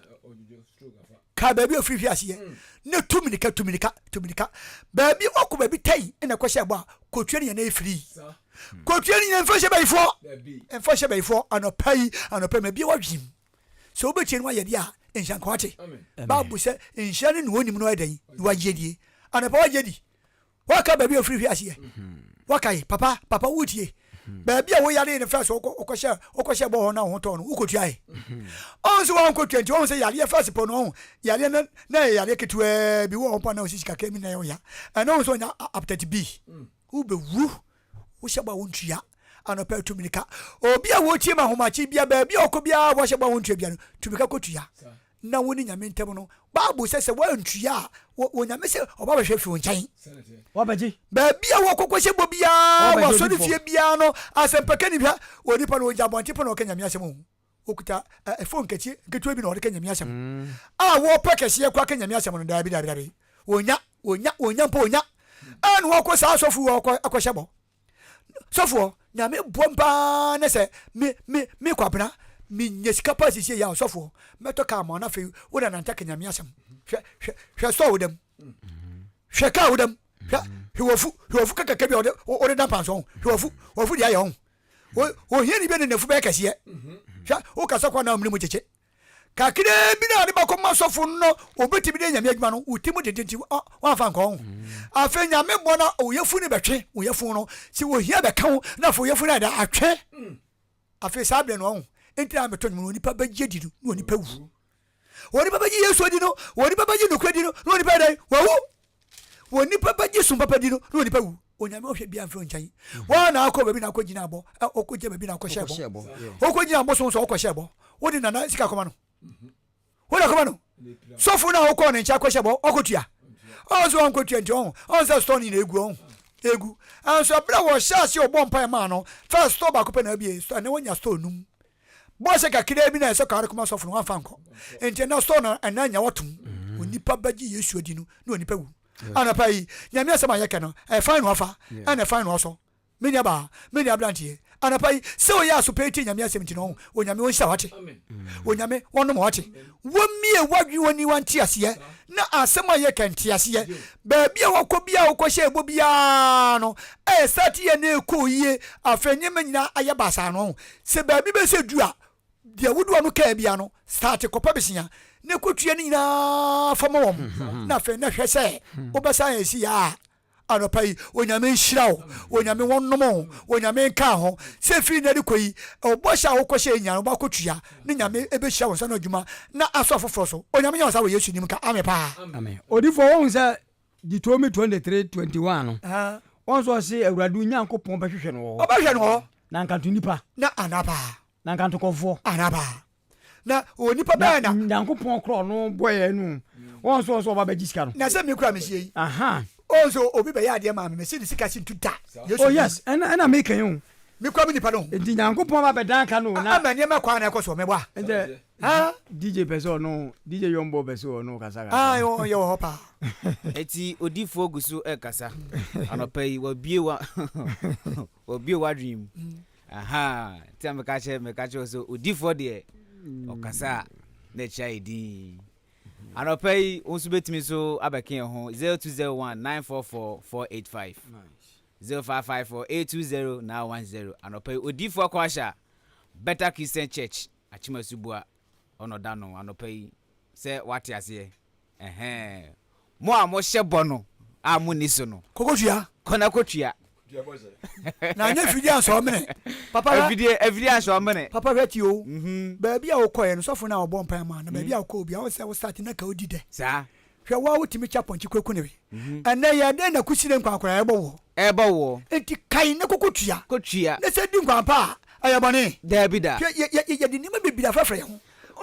Kaa baabi a ofiri hwe aseɛ na tu mirika tu mirika tu mirika baabi wakɔ baabi tɛn na ɛkɔhyɛɛ bɔ a kɔtua no nyina ɛfiri. Kɔtua no nyina mfa nhyɛ bayifoɔ mfa nhyɛ bayifoɔ anɔpa yi anɔpa yi mabie w'adwenem. Sɛ wobɛtie no ayɛ deɛ a, nhyira nka wate. Bible sɛ nhyira ne nea onim no ayɛ dɛn na wagye die. Anɔpa wagye di. Waka baabi a ofiri hwe aseɛ. Wakae papa papa wotie. Baabi a woyare no first wokɔhyɛ wokɔhyɛ bɔ hɔ na wo ho tɔɔ no wokɔtuae. Ɔhu sɛ wankɔtua nti ɔhu sɛ yareɛ first pɔ no ɔhu yareɛ no na ɛyɛ yareɛ ketewaa bi wɔ hɔ mpo a na ɔsisi kakra bi na ɛyɛ ɔya. Ɛno ɔhu sɛ ɔnya hepatitis B. Wobɛwu. Wohyɛ bɔ a wontua. Anɔpa tu mirika. Obi a wotie ma ahomakye bia baabi a ɔkɔ biara wɔhyɛ bɔ a wontua bia no, tu mirika kɔtua. Na wo ne Nyame ntam no, Bible sɛ sɛ woantua a, wɔ Nyame sɛ ɔba bɛhwɛ fi wo nkyɛn. Wabɛgye. Baabi a wɔkɔkɔ hyɛ bɔ biara, wɔ asɔre fie biara no, asɛmpakani hwɛ, onipa no ɔgya abɔnten pɛ na ɔka Nyame asɛm o. Okuta phone kɛseɛ nketewa bi na ɔde ka Nyame asɛm. A wɔpɛ kɛseɛ kɔ aka Nyame asɛm no, daabi daabi daabi. Wɔnya, wɔnya, wɔnya mpo wɔnya. Ɛna wɔkɔ saa asɔfo wɔ ɔkɔ akɔhyɛ bɔ. Sɔfoɔ, Nyame boam paa ne sɛ me me me kwabena me nya sika paa sisi yɛ a sɔfoɔ mɛtɔ kaa ma na afei wo na nante aka Nyame asɛm. Hwɛ hwɛ hwɛ sɔɔ wo dam. Hwɛ kaa wo dam. Hwɛ hwɛ wɔfu hwɛ wɔfu kakaka bi a wɔde wɔde da mpanso ho. Hwɛ wɔfu wɔfu deɛ ayɛ ho. Ohia ni bi ne nafu bɛyɛ kɛseɛ. Hwɛ wokasa kwa na ɔmene mu kyekye. Kakraa bi na ɔde bɛkɔma sɔfo no, obetumi de Nyame adwuma no, wo ti mu dede nti wamfa ankɔ ho. Afei Nyame bɔ na wo yafunu no bɛtwe, wo yafunu no, sɛ ohia bɛka wo na afei wo yafunu no ayɛ dɛ atwe. Afei saa berɛ no ɔho, nti na meto nnwom no, onipa bɛgye adi no na onipa wu. Onipa bɛgye Yesu adi no, onipa bɛgye nokorɛ di no na onipa yɛ dɛn? Wawu. Onipa bɛgye som papa di no na onipa wu. Onyame ɔhwɛ bia mfiri nkyɛn. Wɔn na akɔ baabi na akɔ gyina abɔ, ɔkɔ gyina baabi na akɔ hyɛ bɔ. Ɔkɔ gyina abosom so ɔkɔ hyɛ bɔ. Wode nana sika kɔma no. Wode kɔma no. Sɔfo no a wokɔɔ ne nkyɛn akɔhyɛ bɔ, ɔkɔtua. Ɔn sɛ ɔnkɔtua nti ɔn, ɔn sɛ store no nyina egu ɔn. Egu. Nso ɛberɛ a wɔhyɛɛ aseɛ ɔbɔɔ mpaeɛ maa no, first store baako pɛ na abue, store, ɛnnɛ wanya store num. Bɔhyɛ kakraa bi na ɛsɛ kɔ ara kɔma sɔfo no, wamfa ankɔ. Nti ɛnnɛ store no, ɛnnɛ anya watom. Onipa bɛgye Yesu adi no, na onipa wu. Anɔpa yi, Nyame asɛm a yɛkɛ no, ɛfan na ɔfa, ɛna ɛfan na ɔsɔ. Me nua baa, me nua abranteɛ, anɔpa yi, sɛ oyɛ aso pɛɛ tie Nyame asɛm nti no, Onyame ɔnhyira wo ate. Onyame ɔnom wo ate. Wɔmmie w'adwene w'aniwa nteaseɛ na asɛm a yɛka nteaseɛ. Baabi a wɔkɔ biara a wokɔhyɛ ɛbɔ biara no, ɛyɛ start yɛ na ɛkɔɔ yie, afei nneɛma nyinaa ayɛ basaa no. Sɛ baabi bɛsɛ du a, deɛ wode w'ano kaa biara no, start kɔpɛ besia na kɔtua ne nyinaa fa ma wɔn, na afei na hwɛ sɛ wobɛsan asi yɛ a. Anɔpa yi, Onyame nhyira wo, Onyame wɔnnom wo, Onyame nka ho. Sɛ firi nnɛ de kɔ yi, bɔhyɛ a wokɔhyɛɛ nyinaa no wobɛakɔtua, ne Nyame bɛhyira wo nsa ano adwuma na asɔ afoforɔ so. Onyame nyɛ wo saa wɔ Yesu nim ka Amen paa. Amen. Odifoɔ woahu sɛ Deuteronomy 23, 21 no, wɔn nso ɔse Awurade wo Nyankopɔn bɛhwehwɛ no wɔ hɔ. Ɔbɛhwehwɛ no wɔ hɔ. Na nkanto nnipa. Na anaa paa. Na nkanto kɔfoɔ. Anaa paa. Na onipa bɛn na. Nyankopɔn korɔ ɔno bɔeɛ no wɔn nso ɔsɛ ɔba bɛgye sika no. Na sɛ me kura mesie yi. Ɔn sɛ obi bɛyɛ adeɛ maa me mese ne sika si ntu da. Yesu oh yes ɛna ɛna meka yi o. Me kura me nipa no ho. Nti Nyankopɔn ba bɛdan ka no na. Ama nneɛma kwan na ɛkɔ soɔ mɛbɔ a. Nti DJ pɛ sɛ ɔno DJ Yɔmbɔ pɛ sɛ ɔno kasa kakra. Ah yɛ wɔ hɔ paa. Eti odifoɔ gu so ɛkasa anɔpa yi wabue wa wabue w'adwene mu. Ahaa, nti na meka kyerɛ meka kyerɛ wo sɛ odifoɔ deɛ ɔkasa a na ɛkyerɛ ayɛ din. Anɔpa yi wo nso bɛtumi nso abɛka yɛn ho 0201 944 485 0554 820 910. Anɔpa yi odifoɔ akɔ ahyɛ Better Christian Church Akyemasuboa ɔna ɔda no anɔpa yi sɛ wate aseɛ ɛhɛn mo a mohyɛ bɔ no a monni so no. Kɔkɔtua. Kɔ na kɔtua. Na anyɛ afidie ansɔ ɔmene. Papa hwɛ. Afidie afidie ansɔ ɔmene. Papa hwɛ tie o. Baabi a wokɔɛ no sɔfo no a ɔbɔ mpaeɛ maa no baabi a wokɔɔ biara wo sɛ wo start na ka wodi dɛ. Saa. Hwɛ wo a wotumi kya pɔnkye kwaku ne we. Ɛnnɛ yɛ dɛn na kusire nkwankora ɛbɔ woɔ? Ɛbɔ woɔ. Enti kae na kɔkɔ tua. Kɔ tua. Na sɛ di nkwan pa a, ɛyɛ bɔne? Daabi da. Hwɛ, yɛ, yɛ, yɛde nneɛma bebree afrafra yɛn ho.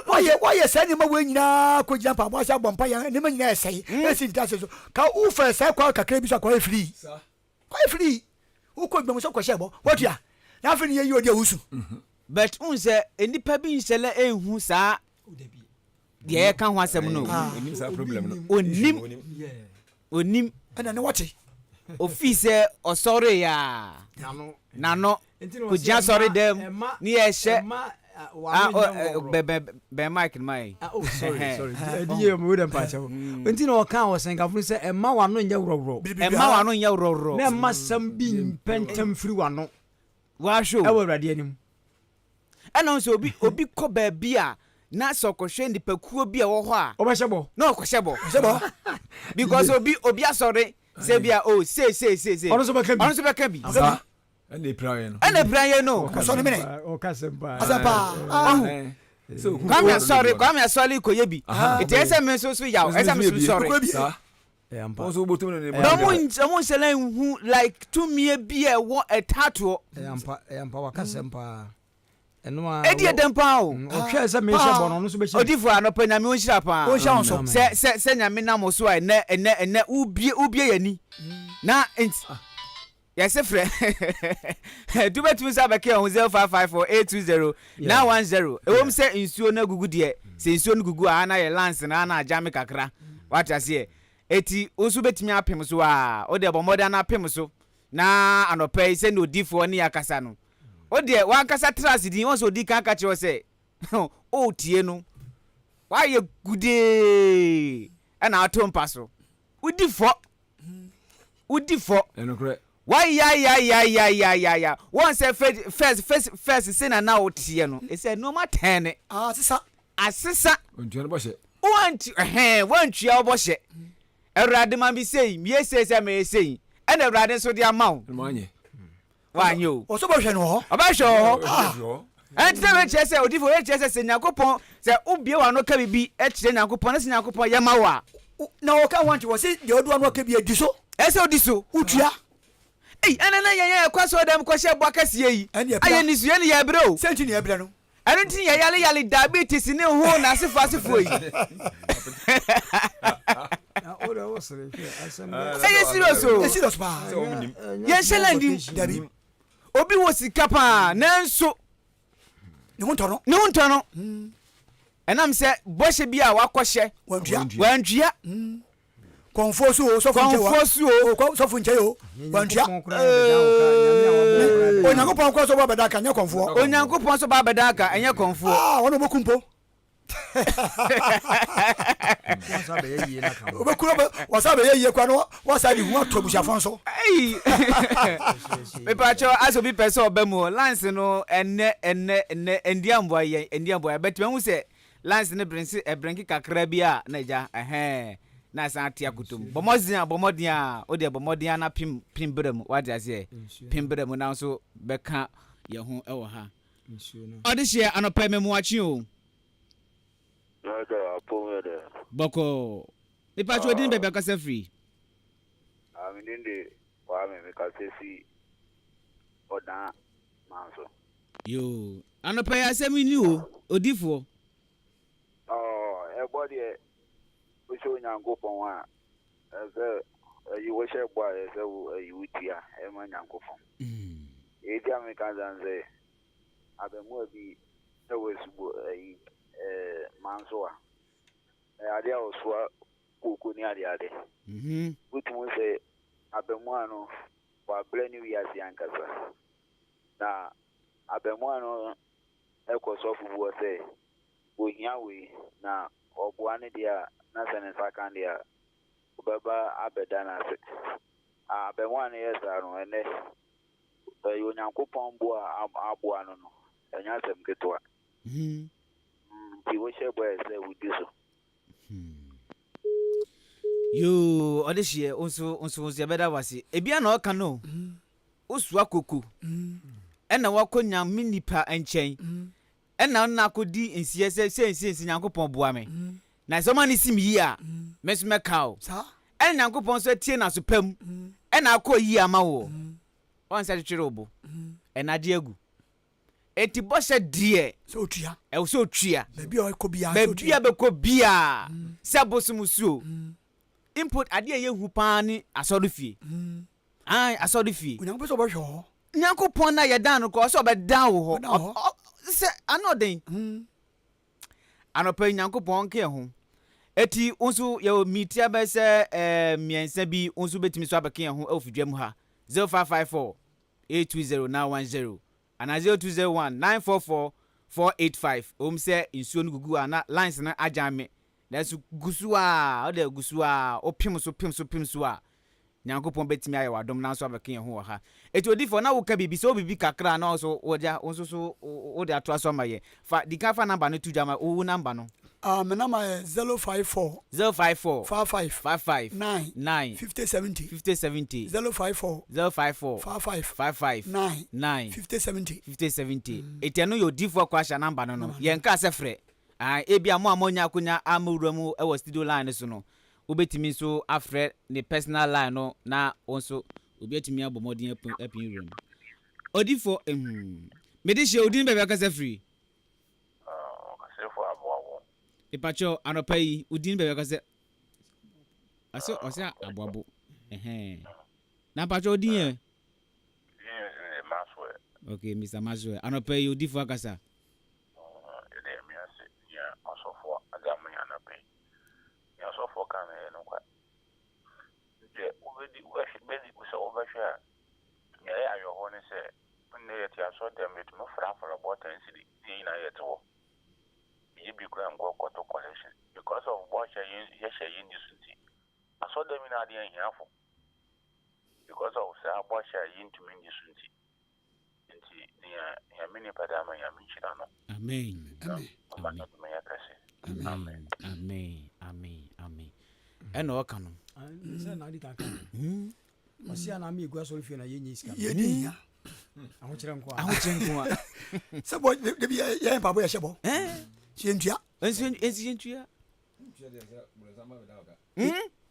Woayɛ, woayɛ saa nneɛma wei nyinaa kɔgyina mpaebɔ ase abɔ mpaeɛ a, nneɛma nyinaa ɛsɛe, ɛsi ntaase so. Ka wofa saa kwan kakra bi so a, kwan firii. Kwan firii. Wokɔ adwuma mu sɛ wokɔhyɛ bɔ, woatua. Na afei ne yɛyi ɔde a wosu. But wohu sɛ nnipa bi nhyɛ da nhu saa deɛ yɛka ho asɛm no. Onim saa problem no. Onim. Onim. Ɛna ne wɔte. Ofii sɛ ɔsɔree a n'ano kɔgyina sɔre dɛm ne yɛhyɛ bɛn mic no ma yɛn. Oh sorry sorry. DJ mo wura mpa kyɛw. Nti na ɔka wɔ sɛnkafo no sɛ ɛma w'ano nyɛ worɔworɔ. Ɛma w'ano nyɛ worɔworɔ. Na ɛma sɛm bi mpɛntɛm firi w'ano. Wahwɛ o. Ɛwɔ Awurade anim. Ɛna ɔhu sɛ obi obi kɔ baabi a na sɛ ɔkɔhwɛ nipakuo bi a ɛwɔ hɔ a. Ɔbɛhyɛ bɔ. Na ɔkɔhyɛ bɔ. Ɔhyɛ bɔ. Because obi obi asɔre sɛ bi a o oh, sei sei sei sei. Ɔno nso bɛka bi. Ɔno nso bɛka bi. Saa. Ɛna epira yɛn no. Ɛna epira yɛn no. Ɔsɔ ne mene. Ɔka sɛm paa. Asɛm paa. Ɔhu. Kwame asɔre Kwame asɔre kɔyɛ bi. Eti ɛsɛ mi nso so yaw ɛsɛ mi nso sɔre. Saa. Wɔn nso wobɔtum ne ne Na ɔmo ɔmo nhyɛ la nhu like tumie bi a ɛwɔ ɛtaatoɔ. Ɛyɛ ampa ɛyɛ ampa waka sɛm paa. Ɛno a. Ɛdi ɛdɛm paa o. Ɔhwɛ sɛ mehyɛ bɔ no ɔno nso bɛhyɛ. Odifo anɔpa nyame ɔnhyira paa. Ɔnhyira wo nso. Sɛ sɛ sɛ nyame nam wo so a ɛnɛ ɛnɛ ɛnɛ wobie wobie yɛn ani na nti. Yɛse frɛ nti wobɛtumi nso abɛka yɛn ho 0554 820 910 ɛwom sɛ nsuo no agugu deɛ sɛ nsuo no gugu a na yɛ lance no ana agyame kakra wate aseɛ eti wo nso wobɛtumi apem so a wo deɛ bɔ mmɔden na apem so na anɔpa yi sɛdeɛ odifoɔ ne yɛakasa no wo deɛ wankasa tra ase din wɔn sɛ odi kan ka kyerɛ wo sɛ ɔretie no wayɛ gudee ɛna ato mpa so wodi fɔ Wodi fɔ. Ɛnokorɛ. Wayayayayayaya wɔn sɛ first first first se na na woteɛ no ɛsɛ nneɛma tɛn ne. Asesa. Asesa. Ontua no bɔhyɛ. Wantu ɛhɛn wantua wo bɔhyɛ. Awurade ma me sei meyɛ sei sɛ meyɛ sei ɛna Awurade nso de ama wo. Ɛna wanyɛ. Wanyɛ o. Ɔsɛ ɔbɛhwɛ no wɔ hɔ. Ɔbɛhwɛ wɔ hɔ. Ɛnti sɛ wei kyerɛ sɛ odifo wei kyerɛ sɛ sɛ Nyankopɔn sɛ wobie w'ano ka biribi kyerɛ Nyankopɔn na sɛ Nyankopɔn yɛ ma wo a. Na ɔka ho ante wɔse deɛ ɔde w'ano aka bi adi so. Ɛsɛ sɛ odi so. Wotua. Ei ɛnɛ na yɛn yɛ ɛkɔ asɔrdan mu kɔhyɛ bɔ akɛseɛ yi. Ɛne ɛpira. Ayɛ nisu yɛne yɛbrɛ o. Sɛ nti ne yɛbrɛ no. Ɛno nti yɛ yale yale diabetes ne ho n'asefo asefoɔ yi. Ɛyɛ serious o. Ɛyɛ serious paa. Yɛnhyɛ la nnim. Dabi. Obi wɔ sika paa nanso ne ho ntɔ no. Ne ho ntɔ no. Ɛnam sɛ bɔhyɛ bi a wakɔhyɛ. Wantua. Wantua. Kɔnfoɔ so o, sɔfo nkyɛ wa. Kɔnfoɔ so o. Sɔfo nkyɛ o, wantua. Onyankopɔn kora sɛ ɔba abɛda aka, ɛnyɛ kɔnfoɔ. Onyankopɔn sɛ ɔba abɛda aka, ɛnyɛ kɔnfoɔ. Ah, wɔn na wɔbɛku mpo. Wɔbɛku no, wɔsan bɛyɛ yie koraa na wɔsan de hu ato abusuafoɔ nso. Mepakyɛw, asɛ obi pɛ sɛ ɔba mu o, lines no ɛnnɛ, ɛnnɛ, ɛnnɛ, ɛndi amboa yɛn, ɛndi amboa yɛn, but mahu sɛ Lines no brense ɛbrenke kakra bi a na agya ɛhɛɛ na asan ate akoto mu. Bɔ mmɔden a bɔ mmɔden a wo deɛ bɔ mmɔden a na pem pem bra mu wate aseɛ pem bra mu na wo nso bɛka yɛn ho wɔ ha. Ɔdehyeɛ anɔpa yi memoakye o. Brother apom yɛ dɛ. Bɔkɔɔ. Mepakyɛ wo din baabi akasa firi. Ah me din de Kwame me kasa fi Ɔdaa Manso. Yoo anɔpa yi asɛm yi ni o odifoɔ. Ɔɔ ɛbɔ deɛ wohyɛ Onyankopɔn a ɛsɛ ɛyi wohyɛ bɔ a ɛsɛ wo ɛyi wotua ɛma Nyankopɔn. Deɛ eti a meka saa ne sɛ abɛmoa bi ɛwɔ asubo ɛyi ɛɛ Mansoa ɛyɛ adeɛ a ɔsoa kooko ne adeade. Wotumi hu sɛ abɛmoa no wabrɛ ne wiase ankasa. Na abarimaa no kɔ sɔfo bi hɔ sɛ ohia wei na ɔboa no deɛ a, na sɛ ne nsa ka deɛ a, ɔbɛba abɛda no ase. Abarimaa no yɛ saa no, ɛnnɛ, ɛyɛ Onyankopɔn boa a aboa no no, ɛnyɛ asɛm ketewa. Nti wohyɛ bɔ a ɛsɛ sɛ wodi so. Yoo, ɔde hyeɛ, wo nso, wo nso, wo nso yɛbɛda wo ase. Ebia na ɔka no o. Wosoa koko ɛna wakɔ Nyame nipa nkyɛn ɛna ɔne no akɔdi nseɛ sɛ sei sei nti Nyankopɔn boa me na sɛ ɔma no si me yie a me nso mɛka o. Ɛna Nyankopɔn nso atie no aso pa mu ɛna akɔ yie ama woɔ. Ɔn sɛ kyekyere wo bo ɛna agye agu. Enti bɔhyɛ deɛ ɛwɔ sɛ otua. Baabi a ɔkɔ biara sɛ otua. Baabi a bɛkɔ biara sɛ bosom so o. Mpo adeɛ a ɛyɛ hu paa ne asɔrefie. Ae, asɔrefie. Onyankopɔn sɛ ɔbɛhwɛ hɔ. Nyankopɔn no a yɛdan no koraa, ɔsɛ ɔbɛdan wo hɔ. Sɛ ano ɔden. Anɔpa yi Nyankopɔn ɔnka yɛn ho. Eti wo nso yɛwɔ mmitia bɛyɛ sɛ ɛɛ mmiɛnsa bi, wo nso bɛtumi nso abɛka yɛn ho wɔ fidua mu ha. 0554 820 910 anaa 0201 944 485. Ɛwom sɛ nsuo no gugu a na lines no agyan me Nanso gu so ara, wo deɛ gu so ara, wopem so, pem so, pem so a, Nyankopɔn bɛtumi ayɛ wo adom nanso abɛka yɛn ho wɔ ha. Enti odiyifoɔ, na woka biribi, sɛ wowɔ biribi kakra a na wo nso wogya, wo nso so wode atoa so ama yɛn. Fa, di kan fa number no to dwa ma, wo number no. Ah, me number yɛ 054. 054. 55. 55. 9. 9. 50 70. 50 70. 054. 054. 55. 55. 9. 9. 50 70. 50 70. Enti ɛno yɛ odiyifoɔ Kwasha number no no. Yɛnkaa sɛ frɛ. Aane, ebia mo a moannya akonya ammɛwura mu wɔ studio line no so no, wobɛtumi nso afrɛ ne personal line no na wo nso obi atumi abɔ mmɔden apin wura mu. Odifoɔ, hmm, mede hyɛ wo din baabi akasa firi. Ɔkasɛfo aboa wo. Mepakyɛw, anɔpa yi, wo din baabi akasa, ɔsɛ, ɔsɛ aboabo, ɛhɛn. Na mpakyɛw wo din yɛ? Din de Maxwell. Okay, Mister Maxwell, anɔpa yi, odifoɔ akasa. Yɛda Nyame ase nea ɔsɔfoɔ adze ama yɛn anɔpa yi. Nea ɔsɔfoɔ kaa no yɛ nokwar. Deɛ wobɛdi wobɛhwɛ bɛdi sɛ wobɛhwɛ a, nea ɛyɛ awerɛhoɔ ne sɛ nnɛ yɛte asɔrdan mu yɛtumi fra afɔrebɔ ten cedi ne yɛn nyinaa yɛte hɔ. Yɛnyɛ bi koraa nkɔ kɔto collection because of bɔhyɛ yɛn yɛhyɛ yɛn nni so nti. Asɔrdan mu nyinaa deɛ ahiafo because of saa bɔhyɛ a yɛntumi nni so nti. Nti nea Nyame nipa de ama Nyame nhyira no. Amen. Na ɔma n'adwuma yɛ kɛse. Amen. Amen. Amen. Amen. Ɛna ɔka no. Sɛ na adi kan ka. Ɔsi a na mi egu asɔre fie na yɛ nye sika. Yɛ di hia. Ahokyerɛ nko a. Ahokyerɛ nko a. Sɛ bɔ de bi yɛ mpaabɔ yɛ hyɛ bɔ. Nso yɛ ntua. Nso yɛ ntua.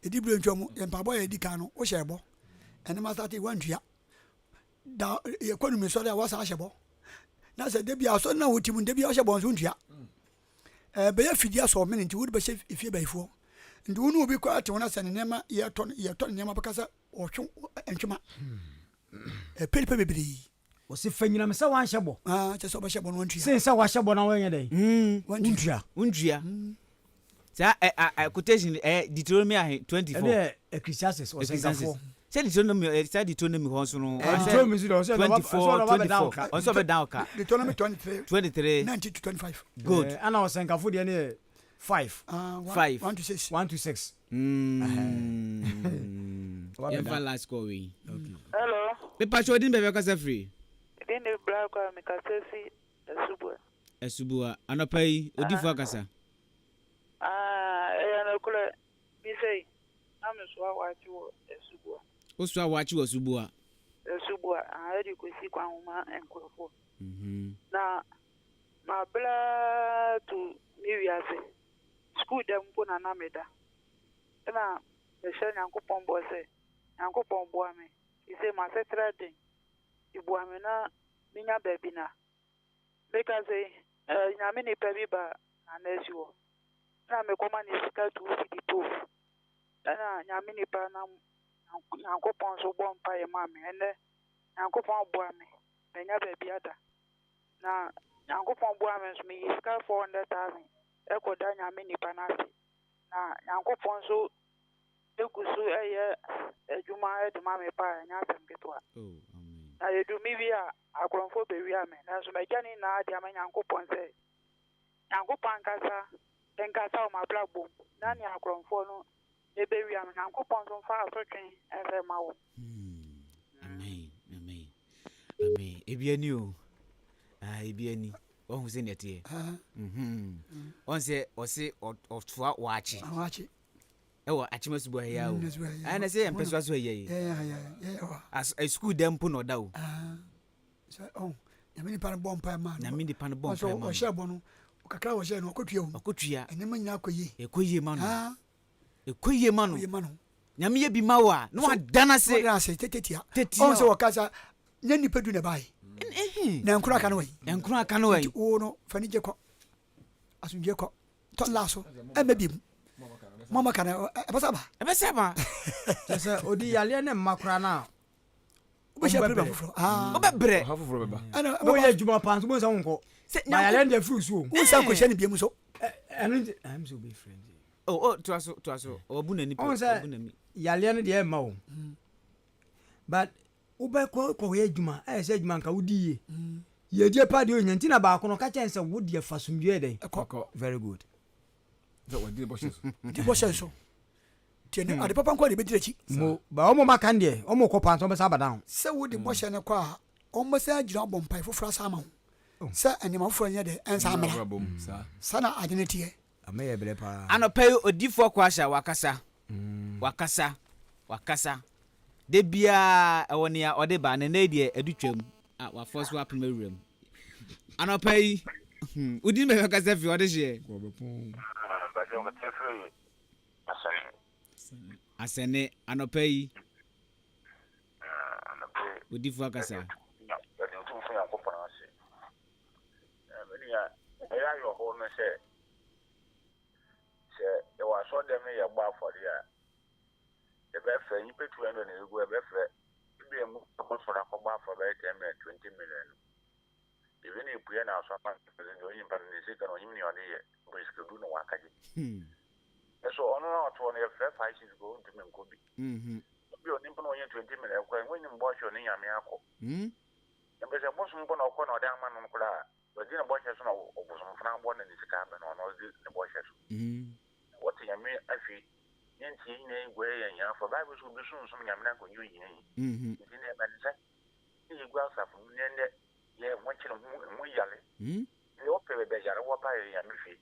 Edi bere ntwa mu yɛ mpaabɔ yɛ di kan no wohyɛ bɔ. Ɛne ma start wantua. Da yɛkɔ no sɔre a wasan ahyɛ bɔ na sɛ da bi asɔre na wote mu da bi ahyɛ bɔ nso ntua ɛɛ bɛyɛ fidie asɔ mene nti wode bɛhyɛ efie bayifoɔ. Nti wo ne obi koraa te ho na sɛ ne nneɛma yɛtɔ no yɛtɔ ne nneɛma bɛka sɛ ɔtwe ntwema. Ɛpɛ nipa bebree. Ɔse fa nyinam sɛ wanhyɛ bɔ. Ah, kyɛ sɛ ɔbɛhyɛ bɔ no wantua. Sen sɛ wahyɛ bɔ na wanyɛ dɛn? Wantua. Wontua. Saa ɛ a ɛ quotation ɛ Deuteronomy ahe 24. Ɛne ɛ Ecclesiastes ɔsɛnkafoɔ. Sɛ Deuteronomy ɛ saa Deuteronomy hɔ nso no. Ɛ Deuteronomy nso deɛ ɔsɛ 24 24 ɔsɛ ɔbɛdan wo ka. Deuteronomy 23. 23. 19 to 25. Good. Ɛna ɔsɛnkafo deɛ ne yɛ 5. 5. 1 to 6. 1 to 6. Yɛmfa last call wei. Hello. Mepakyɛ odin baabi akasa firi. Edin de Black a mekasa fi Asubua. Asubua. Anɔpa yi, odifo akasa. Ah, ɛyɛ nokorɛ. Me sei, na mesoa waakye wɔ Asubua. Wosoa waakye wɔ Asubua? Asubua, ah, ɛde kɔsi kwan ho ma nkurɔfoɔ. Na mabrɛ ara tu me wiase. Sukuu dɛm mpo na na meda. Ɛna mehyɛ Nyankopɔn bɔ sɛ, Nyankopɔn boa me, seesei m'asetra den, nti boa me na menya baabi na. Meka sei, eh, Nyame nipa bi ba Nana asi hɔ. Ɛna mekɔma no sika two cedi poof. Ɛna Nyame nipa nam Nyankopɔn so bɔ mpaeɛ maa me. Ɛnnɛ, Nyankopɔn aboa me, manya baabi ada. Na Nyankopɔn boa me nso, meyi sika 400,000 ɛkɔda Nyame nipa no ase. Na Nyankopɔn nso egu so ɛyɛ adwuma de ma me paa, ɛnyɛ asɛm ketewa. Na yɛdu me wie a, akorɔmfoɔ bɛwia me. Nanso magya ne nyinaa de ama Nyankopɔn sɛ, Nyankopɔn ankasa nkasa wɔ m'abrabɔ mu na nea akorɔmfoɔ no ɛbɛwia me, Nyankopɔn nso mfa asotwe mfa mma wɔn. Amen, amen, amen. Ebi ani o, ah, ebi ani. Wahu sɛ nea ɛteɛ. Ɔn sɛ ɔse ɔtoa waakye. Waakye. Ɛwɔ akyema subu ha yi o. Ɛna sɛ yɛn mpɛ so aso ha yi. As sukuu dɛm mpo na ɔda o. Sɛ ɔn nyame nipa no bɔ mpae maa no. Nyame nipa no bɔ mpae maa no. Ɔhyɛ bɔ no kakra ɔhyɛ no ɔkɔtua o. Ɔkɔtua. Nneɛma nyinaa kɔ yie. Ɛkɔ yie ma no. Ɛkɔ yie ma no. Yie ma no. Nyame yɛ bi ma wo a na wada no ase. Wada ase tetetia. Tetia. Ɔn sɛ wɔka sa nyɛ nipa du na ɛbaeɛ. Na nkoro aka no wɔ yi. Nkoro aka no wɔ yi. Nti wo no fa anigye kɔ. Asomdwie kɔ. Tɔ nla so. Ɛmɛ bi mu. Mama ka no ɛbɛsa ba. Ɛbɛsa ba. Kyɛ sɛ odi yareɛ ne mma koraa no a wobɛhyɛ problem foforɔ. Wobɛbrɛ. Ɔhaw foforɔ bɛba. Woyɛ adwuma paa nso wobɛhu sɛ wonkɔ. Na yareɛ no deɛ afiri wo so o. Wonsan nkɔhyɛ no biom nso. Ɛno nti ɛm sɛ obi frɛ nti. Oh, oh, toa so, toa so. Ɔbu n'ani pɛ. Ɔhu sɛ yareɛ no deɛ ɛmma o. But wobɛkɔ kɔyɛ adwuma ɛyɛ sɛ adwuma nka wodi yie. Yiedie paa deɛ ɔnya nti na baako no ɔka kyɛn sɛ wo deɛ fa somdwoeɛ dɛn. Ɛkɔ. Very good. Sɛ wɔdi ne bɔhyɛ so. Di bɔhyɛ so. Nti ɛnɛ ade papa nko na ɛbɛdi n'akyi. Mo ba wɔn aka no deɛ wɔn kɔ paa nso wɔn bɛsa aba down. Sɛ wode bɔhyɛ no kɔ a, wɔbɛsan agyina abɔ mpae foforɔ asan ama wo sɛ nneɛma foforɔ nyɛ dɛ ɛnsan mmra. Saa na ade no teɛ. Ama yɛ brɛ paa. Anɔpa yi odiyifoɔ Kwasha wakasa, wakasa, wakasa. Da biara ɛwɔ nea ɔde ba, na ɛnnɛ yi deɛ adu twam a wafɔ so apem awura mu. Anɔpa yi, wodin bɛbɛ kasa fi ɔde hyeɛ. Asɛne anɔpa yi. Odiyifoɔ akasa. Yɛde Otumfoɔ Nyankopɔn ase. Me nua, ɛyɛ awerɛhow no sɛ, sɛ yɛwɔ asɔrdan mu na yɛbɔ afɔre a, yɛbɛfrɛ nnipa 200 na yɛgu yɛbɛfrɛ ebia mu akɔsɔre akɔbɔ afɔre bɛyɛ 10 million, 20 million no. Ebi na epue na asɔre ma no deɛ onyimpa no ne sika no onyim nea ɔde yɛ, mpo sikaduru na wakagye. Nso ɔno na ɔte hɔ no yɛfrɛ five cedis koraa ɔntumi nkɔ bi. Ebi onipa na ɔnyɛ 20 million koraa wɔnyim bɔhyɛ ɔne Nyame akɔ. Mepɛ sɛ bosom mpo na ɔkɔ na ɔde ama no no koraa a, wadi ne bɔhyɛ so na ɔbosomfo no aboa no ne sika abɛ no ɔno ɔde ne bɔhyɛ so. Na wɔte Nyame ahwe ne nti yɛn nyinaa yi guare yɛ ahiafoɔ. Bible sɛ obi sunsum Nyame na anka ɔnyɛ ohiani. Nti nnɛ ɛbɛ ne sɛ ne yɛgu asafo mu ne nnɛ yɛ ho kyere ho ho yare. Deɛ ɔpɛ baabi a yare wɔ paa yɛ Nyame fie.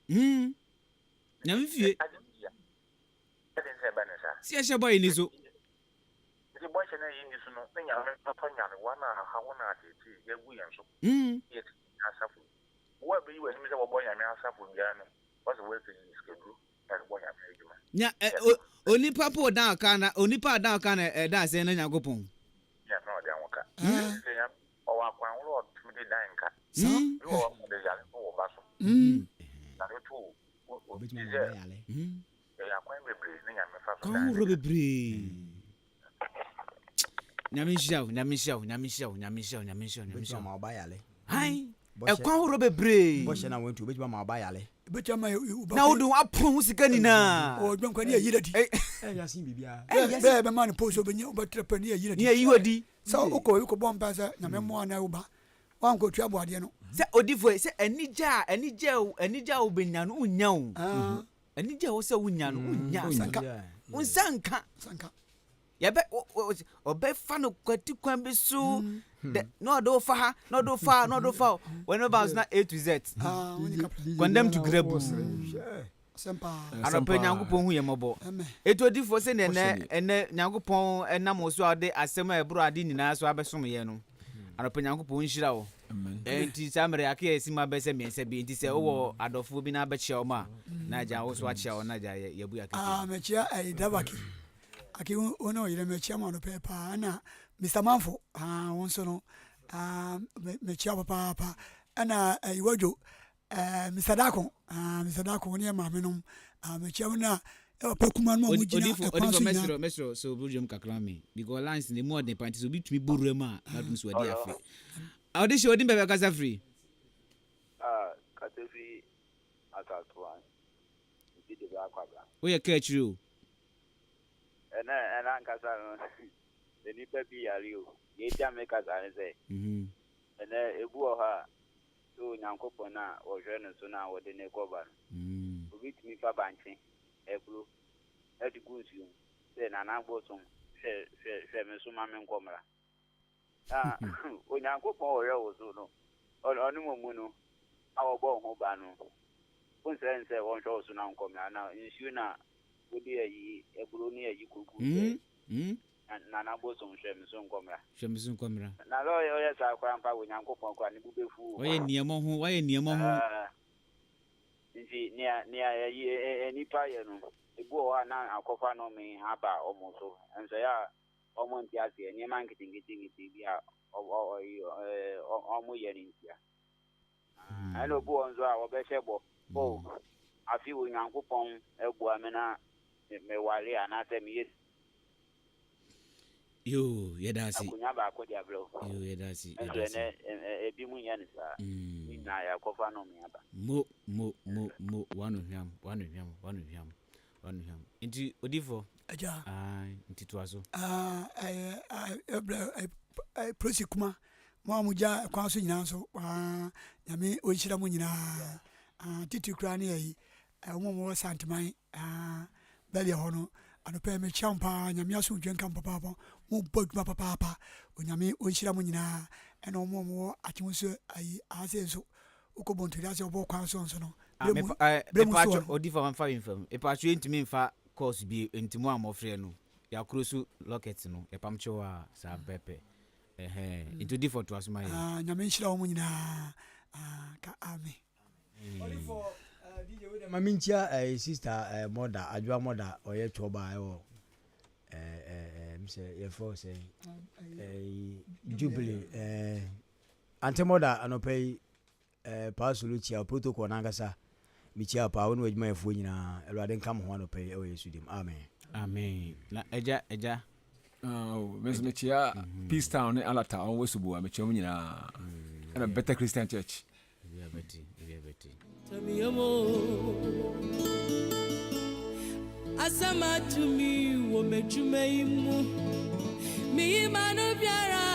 Nyame fie. Ade nti a, ɛde sɛ ɛbɛ ne saa. Sɛ yɛhyɛ bɔ yɛ ni so. Ntsi bɔhyɛ no a yenni so no, na Nyame bɔtɔ nyarewa na ahaw na atseetsee dze egu hɛn so. Yɛtse Nyame asafo mu. Wo a beyi w'enyim dɛ wɔbɔ Nyame asafo biara no, ɔsɛ woekedzi sikadur na edze bɔ Nyame edwuma. Nya ɛ o onipa po dan ɔka na onipa a dan ɔka na ɛda asɛn na Nyankopɔn. Nyame a ɔde ahoka. Sɛ Nyame ɔwɔ akwan horow a ɔtumi de dan nka. Bi wɔ hɔ a ɔde yare to wo ba so. Yare to wo, wo, wo, te sɛ. Ɛyɛ akwan bebree ne Nyame fa so Kwan dan ne ahoroɔ ka. bebree. Nyame nhyira wo, Nyame nhyira wo, Nyame nhyira wo, Nyame nhyira wo, Nyame nhyira wo, Nyame Obetumi nhyira wo. ama wo ba yare. Hann, Bɔhyɛ ɛkwan ahoroɔ bebree. bɔhyɛ na wantu obetumi ama wo ba yare. Ebetumi ama wo ba Na wode wo apono ho sika nyinaa. Ɔwɔ adwuma nkwa ne yɛ yira di. Ɛyɛ asen biribiara. Bɛɛ bɛɛ bɛma no post obɛnya wobɛtrɛ pɛ ne yɛ yira di. Ne yɛ yiwa di. Sɛ wokɔ wokɔ bɔ mpa sɛ Nyame mmoa na wo ba wankɔ tua aboadeɛ no. Sɛ odifoɔ yi, sɛ anigye a anigye a anigye a wobɛnya no wonnya o. Anigye a ɛwɔ sɛ wonya no wonnya. Nsa Wo nsa nka. Nsa nka. Yɛbɛ ɔbɛfa no kwati kwan bi so dɛ na ɔde wo fa ha na ɔde wo fa ha na ɔde wo fa hɔ wɔn bɛba so na A to Z. Condemn to grabu. Anɔpɛ Nyankopɔn hu yɛn mmɔbɔ. Etu odifoɔ sɛdeɛ ɛnɛ ɛnɛ Nyankopɔn ɛnam wo so a ɔde asɛm a ɛboro ade nyinaa so abɛsom yɛn no. Anɔpɛ Nyankopɔn nhyira wo. Nti saa mmerɛ aka yɛ sima bɛsɛ mmiɛnsa bi nti sɛ wowɔ adɔfoɔ bi na abɛkyia wɔn a na agya wo so akyia wɔn na agya yɛbu yɛ akɛseɛ. Ah, mekyia ɛyi Davaki. Aki wo ne ɔyere mekyia mo anɔpɛ paa ɛna Mr. Manfo ah wo nso no ah mekyia wo papaapa ɛna ɛyi wadwo eh Mr. Dako ah Mr. Dako wo ne yɛ maame nom ah mekyia wo na ɛwɔ pɛ kuma no a mo gyina ɛkwan so nyinaa. Odifo mɛsrɛ sɛ obi dwom kakra me because lines no emu ɔden paa nti sɛ obi tumi bɔ wura mu a na ɔtumi so adi afe. Ɔde hyɛ odin baabi akasa firi. Ah kasa firi Asatoa nti de bɛ akɔ abra. Woyɛ kaa akyiri o. Ɛnɛ ɛnɛ ankasa no nnipa bi yare o. Deɛ enti a meka saa ne sɛ, ɛnɛ ebi wɔ hɔ a, sɛ Onyankopɔn a wɔhwɛ no so no a wɔde no rekɔ ba no, obi tumi fa bankye, aburo de gu nsuo mu sɛ Nana Bosom hwɛ hwɛ hwɛ me so ma menkɔ mmra. Na Onyankopɔn a ɔhwɛ wo so no, ɔno mmom no a ɔbɔ wo ho ban no, wonsrɛ no sɛ ɔnhwɛ wo so na wonkɔ mmra. Na nsuo no a wode ayi aburo ne ayi kɔgu sɛ Nana Bosom hwɛ me so nkɔ mmra. Hwɛ me so nkɔ mmra. Na sɛ ɔyɛ saa koraa mpo a, Onyankopɔn koraa ne bo bɛfu wo. Wayɛ nneɛma ho, wayɛ nneɛma ho. Nti nea nea ayi nnipa yɛ no, ebi wɔ hɔ a na akɔfa nnome aba wɔn so. Nso ɛyɛ a wɔnte aseɛ, nneɛma nketenkete bi a wɔyɛ no ntia. Ɛna obi wɔ nso a wɔbɛhyɛ bɔ, o, afe wɔ Nyankopɔn boa me na meware anaasɛ meyɛ. Yoo, yɛda ase. Akonnwa baako de abrɛ wo. Yoo, yɛda ase. Nso ɛnɛ ebi mu nyɛ no saa. Ne nyinaa yɛakɔfa nnome aba. Mo, mo, mo, mo, wano hwam, wano hwam, wano hwam. Ɔnhwam. Nti odifoɔ. Agya. Ae, nti toa so. Ah, ɛyɛ, ɛbrɛ, ɛɛ, polisi kuma, mo a mo gya kwan so nyinaa nso, ah, Nyame ɔnhyira mo nyinaa. Ah, titiri koraa ne ɛyi, wɔn a wɔwɔ Santeman, ah, bɛdeɛ hɔ no, anɔpɛ mekyia mo paa, Nyame asomdwe nka mo papaapa, mo bɔ adwuma papaapa, Onyame ɔnhyira mo nyinaa, ɛna wɔn a wɔwɔ Akyem nso, ayi, ahase nso, wokɔ Bontori ase ɔbɔ kwan so nso no, Ah, berɛ mu, berɛ mu mepatwo soɔ no. odifoɔ ma mfa wei mfa mu. Mepatwo yɛntumi mfa course bi nti mo a mɔfrɛ no yɛakoro so locket no yɛpam kyew a saa pɛpɛ. Ɛhɛn nti odifoɔ toa so ma yɛn. Ah, Nyame nhyira wɔn nyinaa. Ah, ka amen. Ɔdifo eh, DJ wo dɛ ma menkyia eh, sister eh, mɔda adwoa mɔda ɔyɛ twɔba ɛwɔ eh, eh, eh, sɛ yɛfrɛ wo sɛ eh, jubilee eh, ante mɔda anɔpa yi Eh paa solo kyia wo protocol no ankasa mekyia wo paa wo ne w'adwumayɛfoɔ nyinaa awurade nka mo ho anɔpa yi ɛwɔ yesu dim amen. Amen na agya agya. Ah, oh, me nso mekyia mhm. Peace Town ne Alata wɔn wɔ Subu a mekyia wɔn nyinaa ɛna mm. Better Christian Church. Asɛm ato mi wɔ m'adwuma yi mu meyi ma no biara.